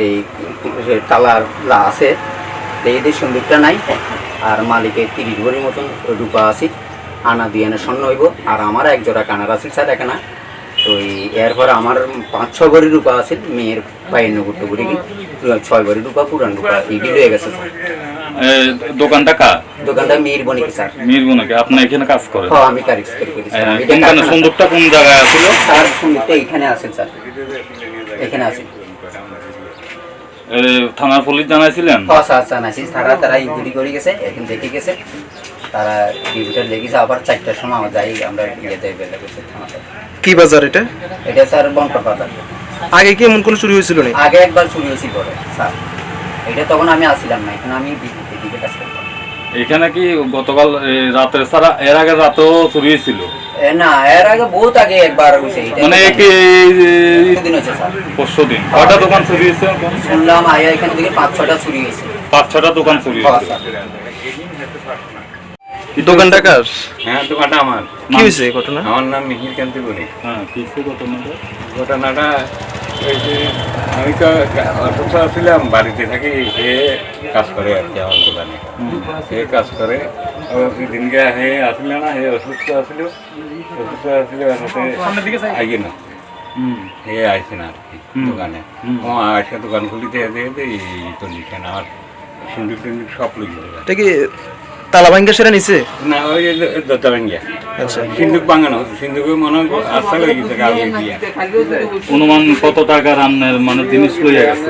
এই তালা লা আছে। তো এই যে সিন্দুকটা নাই। আর মালিকের তিরিশ ভরির মতন রূপা আছে। আনা দুই আনা স্বর্ণ হইব। আর আমার এক জোড়া কানের আছে স্যার এখানে। তো এই এরপরে আমার পাঁচ ছ ভরি রূপা আছে। মেয়ের বাইয়ান্ন গুটি গুটি কি, ছয় ভরি রূপা, পুরান রূপা, কি কি লয়ে গেছে স্যার। এ, দোকানটা কার? দোকানটা মিহির বণিক স্যার। মিহির বণিক, আপনি এখানে কাজ করেন? হ্যাঁ, আমি কাজ করি, করি, স্যার। এ, আমি কোনখানে, কাজ করি। সিন্দুকটা কোন জায়গায় আছিল? স্যার, সিন্দুকটা এখানে আছে স্যার। এখানে আছে। এ, থানার পুলিশ জানাইছিলেন? হ্যাঁ স্যার, জানাইছি। তারা, তারা ইনকোয়ারি করে গেছে, এখন দেখে গেছে। তারা ডিউটিটা লেগেছে, আবার চারটার সময় আমরা যাই, আমরা ইয়ে যাই, বেলা করছে থানাতে। কি বাজার এটা? এটা স্যার বনকর বাজার। আগে কি এমন কোনো চুরি হয়েছিল নাকি? আগে একবার চুরি হয়েছিল রে স্যার, এটা তখন আমি আসছিলাম না, এখন আমি বিদ্যুৎ এদিকে কাজ করতাম। এখানে কি গতকাল, এ, রাতে, স্যার, এর আগের রাতেও চুরি হয়েছিল? এ, না, এর আগে বহুত আগে একবার হয়েছে, এটা মানে তো কি, এ, পরশু দিন হয়েছে স্যার। পরশু দিন কয়টা দোকান চুরি হয়েছে? শুনলাম আয়া এখান থেকে পাঁচ ছটা চুরি হয়েছে। পাঁচ ছটা দোকান চুরি হ্যাঁ, হয়েছে। স্যার। দোকানটা কার? হ্যাঁ, দোকানটা আমার। কি হয়েছে ঘটনা? আমার নাম মিহির কান্তি বণিক। হ্যাঁ, কি হয়েছে ঘটনাটা? ঘটনাটা এই যে আমি তো অসুস্থ ছিলাম, বাড়িতে থাকি, সে কাজ করে আর কি আমার দোকানে। হুম। সে কাজ করে, ও সেদিনকে হে আসলে না, হে অসুস্থ আসলে, অসুস্থ আসলে, আইয়ে না। হুম। হে আইছে না আর কি হুম। দোকানে। হুম। ও আজকে দোকান খুলিতে যেতে এই চল্লিশ খান আমার সিন্দুক টিন্দুক সব লই গেল। এটা কি তালা ভাঙ্গা সেটা নিছে? না, ওই যে দরজা ভাঙ্গা। আচ্ছা। সিন্দুক ভাঙানো, সিন্দুকে মনে হয় আস্থা লেগে গেছে কালকে দিয়া। অনুমান কত টাকার আপনার মানে জিনিস লইয়া গেছে?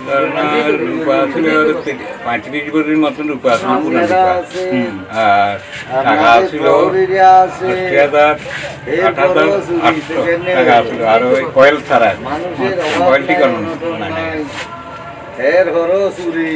ধরেন, রূপা ছিল পঁয়ত্রিশ ভরির মতন রূপা ছিল, পুরান রূপা। হুম। আর টাকা ছিল আশি হাজার, আট হাজার আটশো টাকা ছিল। আর ওই কয়েল ছাড়া, কয়েলটি কারণ মানে এর হলো চুরি।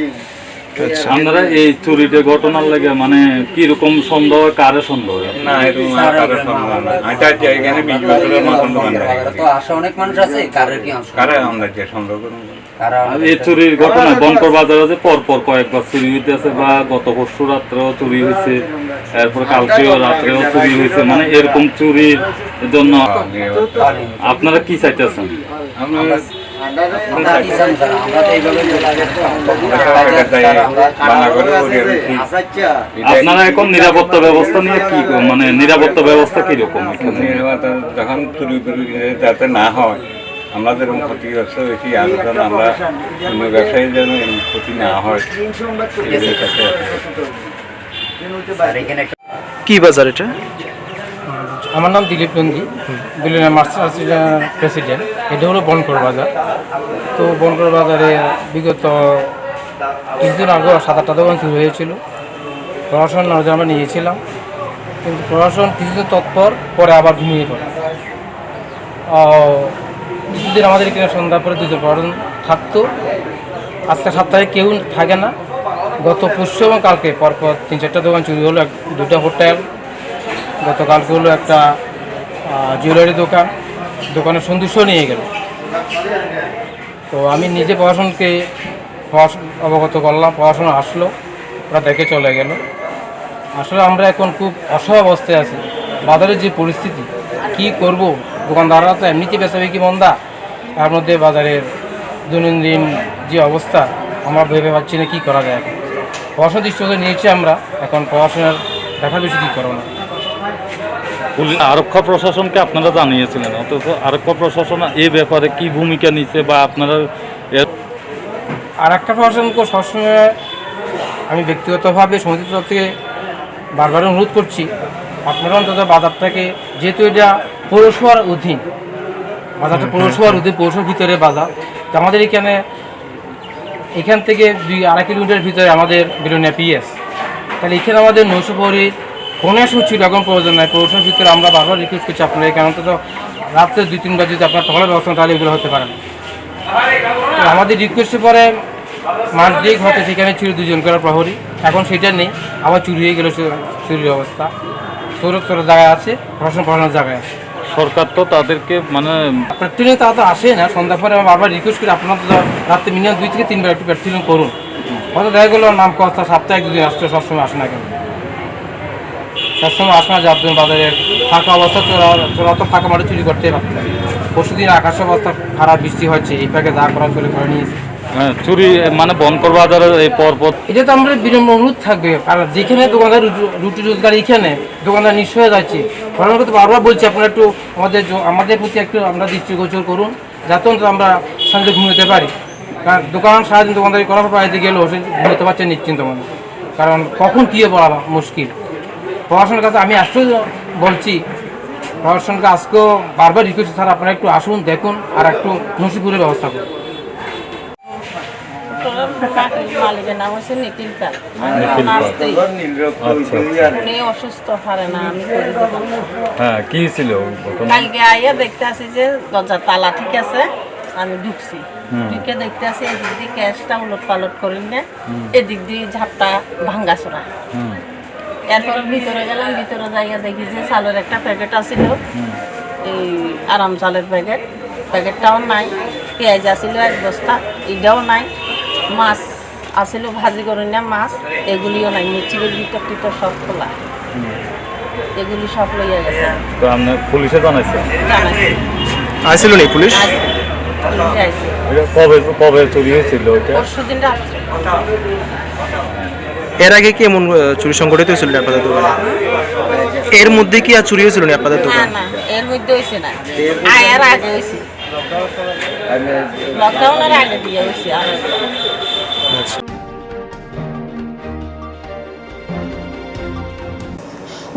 আচ্ছা। আপনারা এই চুরিটা ঘটনার লাগে মানে কিরকম সন্দেহ হয়, কারে সন্দেহ হয়? না, এরকম আর কারো সন্দেহ না। আচ্ছা, আচ্ছা, এখানে বিশ বছরের মতন দোকান ধরে। তো আসে অনেক মানুষ আছে, কারে কি সন্দেহ? কারে আমরা যে সন্দেহ করবো? কারা আর এই চুরির ঘটনা বনকর বাজারে যে পর পর কয়েকবার চুরি হইতেছে বা গত পরশু রাত্রেও চুরি হয়েছে, এরপর কালকেও রাত্রেও চুরি হয়েছে, মানে এরকম চুরির জন্য আপনারা কি চাইতেছেন? আমরা আমরা কি চাই, স্যার? আমরা তো এইভাবে যোগাযোগ করতে পারি না। স্যার, আমরা বাংলা করে বলি আর কি। আপনারা এখন নিরাপত্তা ব্যবস্থা নিয়ে কি ক-, মানে নিরাপত্তা ব্যবস্থা কিরকম এখানে? নিরাপত্তা যখন চুরি টুরি যাতে না হয়, আমরা যেরকম ক্ষতিগ্রস্ত হয়েছি, আর যেন আমরা অন্য ব্যবসায়ী যেন এরকম ক্ষতি না হয়, এই বিষয়ে স্যার, এখানে একটা কি বাজার এটা? আমার নাম দিলীপ নন্দী, বিলিয়নিয়ার মাস্টার অ্যাসোসিয়েশনের প্রেসিডেন্ট। এটা হলো বনকর বাজার। তো বনকর বাজারে বিগত কিছুদিন আগে সাত আটটা দোকান চুরি হয়েছিল। প্রশাসন নজরে আমরা নিয়েছিলাম, কিন্তু প্রশাসন কিছুদিন তৎপর পরে আবার ঘুমিয়ে পড়ে। আহ, কিছুদিন আমাদের এখানে সন্ধ্যার পরে দুজন প্রশাসন থাকতো। আজকে সপ্তাহে কেউ থাকে না। গত পরশু এবং কালকে পরপর তিন চারটা দোকান চুরি হলো, এক, দুটো হোটেল, গতকালকে হলো একটা, আহ, জুয়েলারি দোকান, দোকানের সৌন্দর্য নিয়ে গেল। তো আমি নিজে প্রশাসনকে প্রশাসন অবগত করলাম, প্রশাসন আসলো, ওরা দেখে চলে গেল। আসলে আমরা এখন খুব অসহায় অবস্থায় আছি। বাজারের যে পরিস্থিতি, কি করব, দোকানদাররা তো এমনিতেই বেচাবেচি মন্দা, তার মধ্যে বাজারের দৈনন্দিন যে অবস্থা, আমরা ভেবে পাচ্ছি না কি করা যায় এখন। প্রশাসন দৃষ্টি নিয়েছি আমরা, এখন প্রশাসনের দেখার বিষয় কী করবো না। পুলিশ, আরক্ষা প্রশাসনকে আপনারা জানিয়েছিলেন, অথচ আরক্ষা প্রশাসন এই ব্যাপারে কি ভূমিকা নিচ্ছে বা আপনারা এর আর একটা প্রশাসনকে সবসময় আমি ব্যক্তিগতভাবে সমিতির তরফ থেকে বারবার অনুরোধ করছি, আপনারা অন্তত বাজারটাকে, যেহেতু এটা পৌরসভার অধীন, বাজারটা হুম, হুম, পৌরসভার হুম। অধীন, পৌরসভার ভিতরে বাজার, তো আমাদের এখানে, এখান থেকে দুই আড়াই কিলোমিটার ভিতরে আমাদের বিলোনিয়া পিএস। তাহলে এখানে আমাদের নৈশপ্রহরী কোনো এক সময় ছিল, এখন প্রয়োজন নাই। পৌরসভার ভিতরে আমরা বারবার রিকোয়েস্ট করছি, আপনারা এখানে অন্তত রাত্রে দুই তিনবার যদি আপনারা টহলের ব্যবস্থা, তাহলে এগুলো হতে পারে না। তো আমাদের রিকোয়েস্টের পরে মাস দুয়েক হয়তো সেখানে ছিল দুজন করে প্রহরী, এখন সেটা নেই, আবার চুরি হয়ে গেল, সে চুরির অবস্থা। চোর চোর জায়গায় আছে, প্রশাসন প্রশাসনের জায়গায় আছে। সরকার তো তাদেরকে মানে প্যাট্রোলিং তারা তো আসে না, সন্ধ্যার পরে আমরা বারবার রিকোয়েস্ট করি, আপনারা তো রাত্রে মিনিমাম দুই থেকে তিনবার একটু প্যাট্রোলিং করুন। হয়তো দেখা গেলো নাম কথা সপ্তাহে এক দুদিন আসছে, সবসময় আসে না কেন? সবসময় আসে না, যার জন্য বাজারে ফাঁকা অবস্থা, চোরা, চোরা তো ফাঁকা মাঠে চুরি করতেই পারতো। পরশু দিন আকাশ অবস্থা খারাপ, বৃষ্টি হচ্ছে, এই ফাঁকে যা করা চুরি করে নিয়েছে। হ্যাঁ, চুরি মানে বনকর বাজারের এই পর পর। এটা তো আমাদের বিনম্র অনুরোধ থাকবে, কারণ যেখানে দোকানদার রুটি, রুটি রোজগার, এখানে দোকানদার নিঃস্ব হয়ে যাচ্ছে। ঘটনা তো বারবার বলছি, আপনারা একটু আমাদের জ-, আমাদের প্রতি একটু আমরা দৃষ্টিগোচর করুন, যাতে অন্তত আমরা শান্তিতে ঘুমোতে পারি। কারণ দোকান সারাদিন দোকানদারি করার পর বাড়িতে গেলেও সে ঘুমোতে পারছে নিশ্চিন্ত মনে, কারণ কখন কী হবে বলা মুশকিল। প্রশাসনের কাছে আমি আজকেও বলছি, প্রশাসনকে আজকেও বারবার রিকোয়েস্ট, স্যার, আপনারা একটু আসুন, দেখুন, আর একটু নসিপুরের ব্যবস্থা করুন। মালিকের নাম হচ্ছে নিখিল পাল। নিখিল পাল। নাচতেই। আচ্ছা, আচ্ছা। উনি অসুস্থ, পারে না, আমি করে দেবো। হ্যাঁ, কি ছিল ঘটনা? কালকে আইয়া দেখতে আসি যে দরজার তালা ঠিক আছে, আমি ঢুকছি। হুম। ঢুকে দেখতে আসি এদিক দিয়ে ক্যাশটা উলট পালট করি না, হুম। এদিক দিয়ে ঝাপটা ভাঙ্গাচোরা। হুম। এরপর ভিতরে গেলাম, ভিতরে যাইয়া দেখি যে চালের একটা প্যাকেট আছিল, হুম। এই আরাম চালের প্যাকেট, প্যাকেটটাও নাই, পেঁয়াজ আছিল এক বস্তা, এটাও নাই, মাছ আছিল ভাজি করে না মাছ, এগুলিও নাই, মিষ্টির ভিতর টিতর সব খোলা, হুম। এগুলি সব লইয়া গেছে। তো আপনি পুলিশে জানাইছেন? জানাইছি। আসিল নি পুলিশ? আইছে, পুলিশে আইছে। এটা কবে, কবে চুরি হয়েছিল এটা? পরশু দিন রাত্রে। এর আগে কি এমন, আহ, চুরি সংঘটিত হয়েছিল আপনাদের দোকানে? এর মধ্যে কি আর চুরি হয়েছিল না আপনাদের না, দোকানে? না, এর মধ্যে হয়েছে না। আয়ার আগে হয়েছে। লকডাউনের আগে দিয়ে হয়েছে আর। আচ্ছা।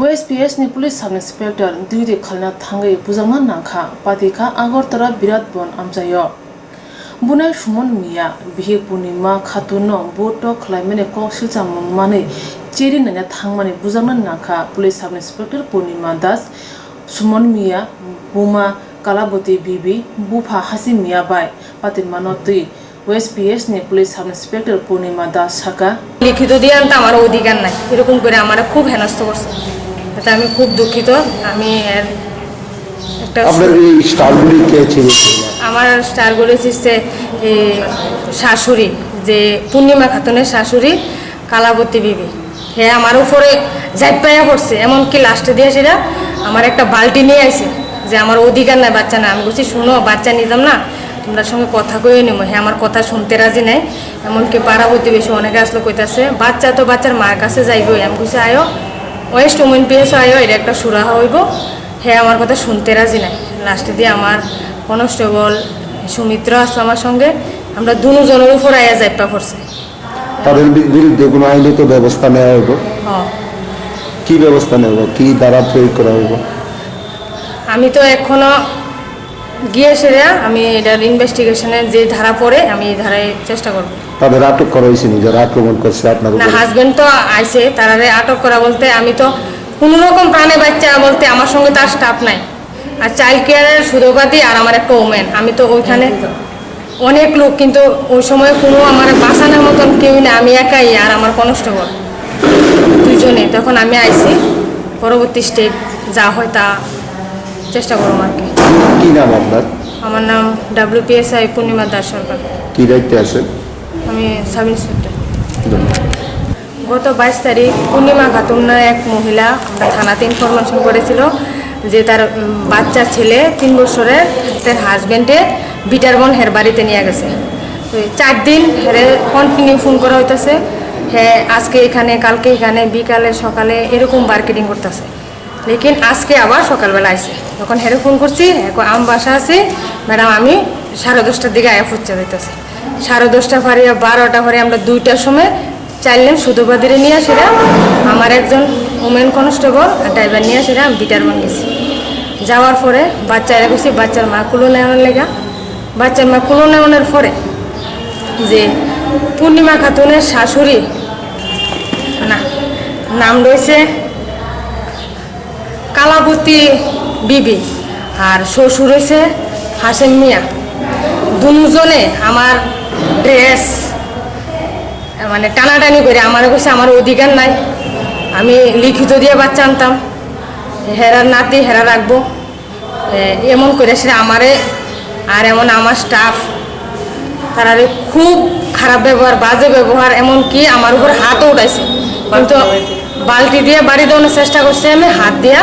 West P S ni police sub inspector duty khalna thangwi bujakna nangkha, patikha Agartala Birat Bon amchaio. Bunai Suman Miya, bihik Purnima Khatun no bo tok khlaimani kok silchamung manwi cheri naina thangmani bujakna nangkha police sub inspector Purnima Das. Suman Miya, buma Kalaboti Bibi, bupha Hasi Miya bai patirmano twi West P S ni police sub inspector Purnima Das saka. লিখিত দিয়ে আনতে আমার অধিকার নাই, এরকম করে আমারে খুব হেনস্থা করছে, এতে আমি খুব দুঃখিত। আমি এর একটা আপনার এই স্টারগুলি কে ছিল? আমার স্টারগুলি হচ্ছে এই শাশুড়ি, যে পূর্ণিমা খাতুনের শাশুড়ি কালাবতী বিবি। হে আমার উপরে ঝাঁপাইয়া পড়ছে, এমনকি লাস্টে দিয়ে সেটা আমার একটা বালতি নিয়ে আইছে যে আমার অধিকার নাই, বাচ্চা না। আমি বলছি, "শুনো, বাচ্চা নিতাম না, তোমরা সঙ্গে কথা কইও নিমো।" হে আমার কথা শুনতে রাজি নাই। এমনকি পাড়া প্রতিবেশী অনেকে আসলে কইতাছে, "বাচ্চা তো বাচ্চার মার কাছে যাইবই।" আমি কইছি, "আয়ো, ওয়েস্ট উমেন পিএস আয়ো, এটা একটা সুরাহা হইব।" হে আমার কথা শুনতে রাজি নাই। লাস্টে দিয়ে আমার কনস্টেবল সুমিত্র আসলো আমার সঙ্গে, আমরা দুজনের উপর আয়া ঝাঁপা পড়ছে। তাদের বি-, বিরুদ্ধে কোনো আইনত ব্যবস্থা নেওয়া হইব? হ্যাঁ। কি ব্যবস্থা নেওয়া হইব? কি ধারা প্রয়োগ করা হইব? আমি তো এখনো গিয়ে সেরা, আমি এটার ইনভেস্টিগেশনে যে ধারা পড়ে, আমি এই ধারায় চেষ্টা করব। তাদের আটক করা হয়েছে নি, যারা আক্রমণ করছে আপনার না, উপরে? হাজবেন্ড তো আইছে, তারারে আটক করা বলতে আমি তো কোনো রকম প্রাণে বাচ্চা বলতে আমার সঙ্গে তার স্টাফ নাই। আর চাইল্ড কেয়ারের সুধোপাতি আর আমার একটা ওমেন, আমি তো ওইখানে অনেক লোক, কিন্তু ওই সময় কোনো আমার বাঁচানোর মতন কেউ না, আমি একাই আর আমার কনস্টেবল দুইজনে। তখন আমি আইছি, পরবর্তী স্টেপ যা হয় তা চেষ্টা করবো আর কি। কি নাম আপনার? আমার নাম ডাব্লিউপিএসআই পূর্ণিমা দাস সরকার। কি দায়িত্বে আছেন? আমি সাব ইন্সপেক্টর। ধন্যবাদ। গত বাইশ তারিখ পূর্ণিমা খাতুন নামে এক মহিলা আমরা থানাতে ইনফরমেশন করেছিল যে তার, উম, বাচ্চা ছেলে তিন বছরের, তার হাজবেন্ডে বিটারবন হের বাড়িতে নিয়ে গেছে। তো এই চার দিন হেরে কন্টিনিউ ফোন করা হইতাছে। হে আজকে এখানে, কালকে এখানে, বিকালে সকালে এরকম মার্কেটিং করতেছে। লেকিন আজকে আবার সকালবেলা আইছে, যখন হেরে ফোন করছি, এখন আমি বাসা আছি, ম্যাডাম, আমি সাড়ে দশটার দিকে আয়া পৌঁছে যাইতেছি। সাড়ে দশটা পারিয়া বারোটা পরে আমরা দুইটার সময় চাইলেন সুধোপাতিরে নিয়ে আসিরা, আমার একজন ওমেন কনস্টেবল আর ড্রাইভার নিয়ে আসিরা, আমি বিটারবন গেছি। যাওয়ার পরে বাচ্চা এরা গেছি, বাচ্চার মা কুলো নেওয়ার লেগা। বাচ্চার মা কুলো নেওয়ানোর পরে যে পূর্ণিমা খাতুনের শাশুড়ি, না, নাম রয়েছে কালাবতী বিবি আর শ্বশুর হইছে হাসেম মিয়া। দুজনে আমার ড্রেস মানে টানাটানি করে আমার কাছে আমার অধিকার নাই, আমি লিখিত দিয়ে বাচ্চা আনতাম, হেরা নাতি হেরা রাখবো। এ, এমন করে সে আমারে আর এমন আমার স্টাফ, তারারে খুব খারাপ ব্যবহার, বাজে ব্যবহার, এমনকি আমার উপর হাতও উঠাইছে। কিন্তু বালতি দিয়ে বাড়ি দেওয়ানোর চেষ্টা করছে, আমি হাত দিয়া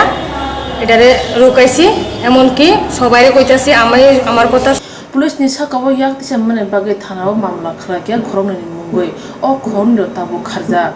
এটারে রুকাইছি। এমনকি সবাইরে কইতাছি, আমি আমার কথা Police ni saka o yak tisamani bagwi thana o mamla khlai khe khoroknwi ni mungwi o khoroknwi rok tabuk kharjak.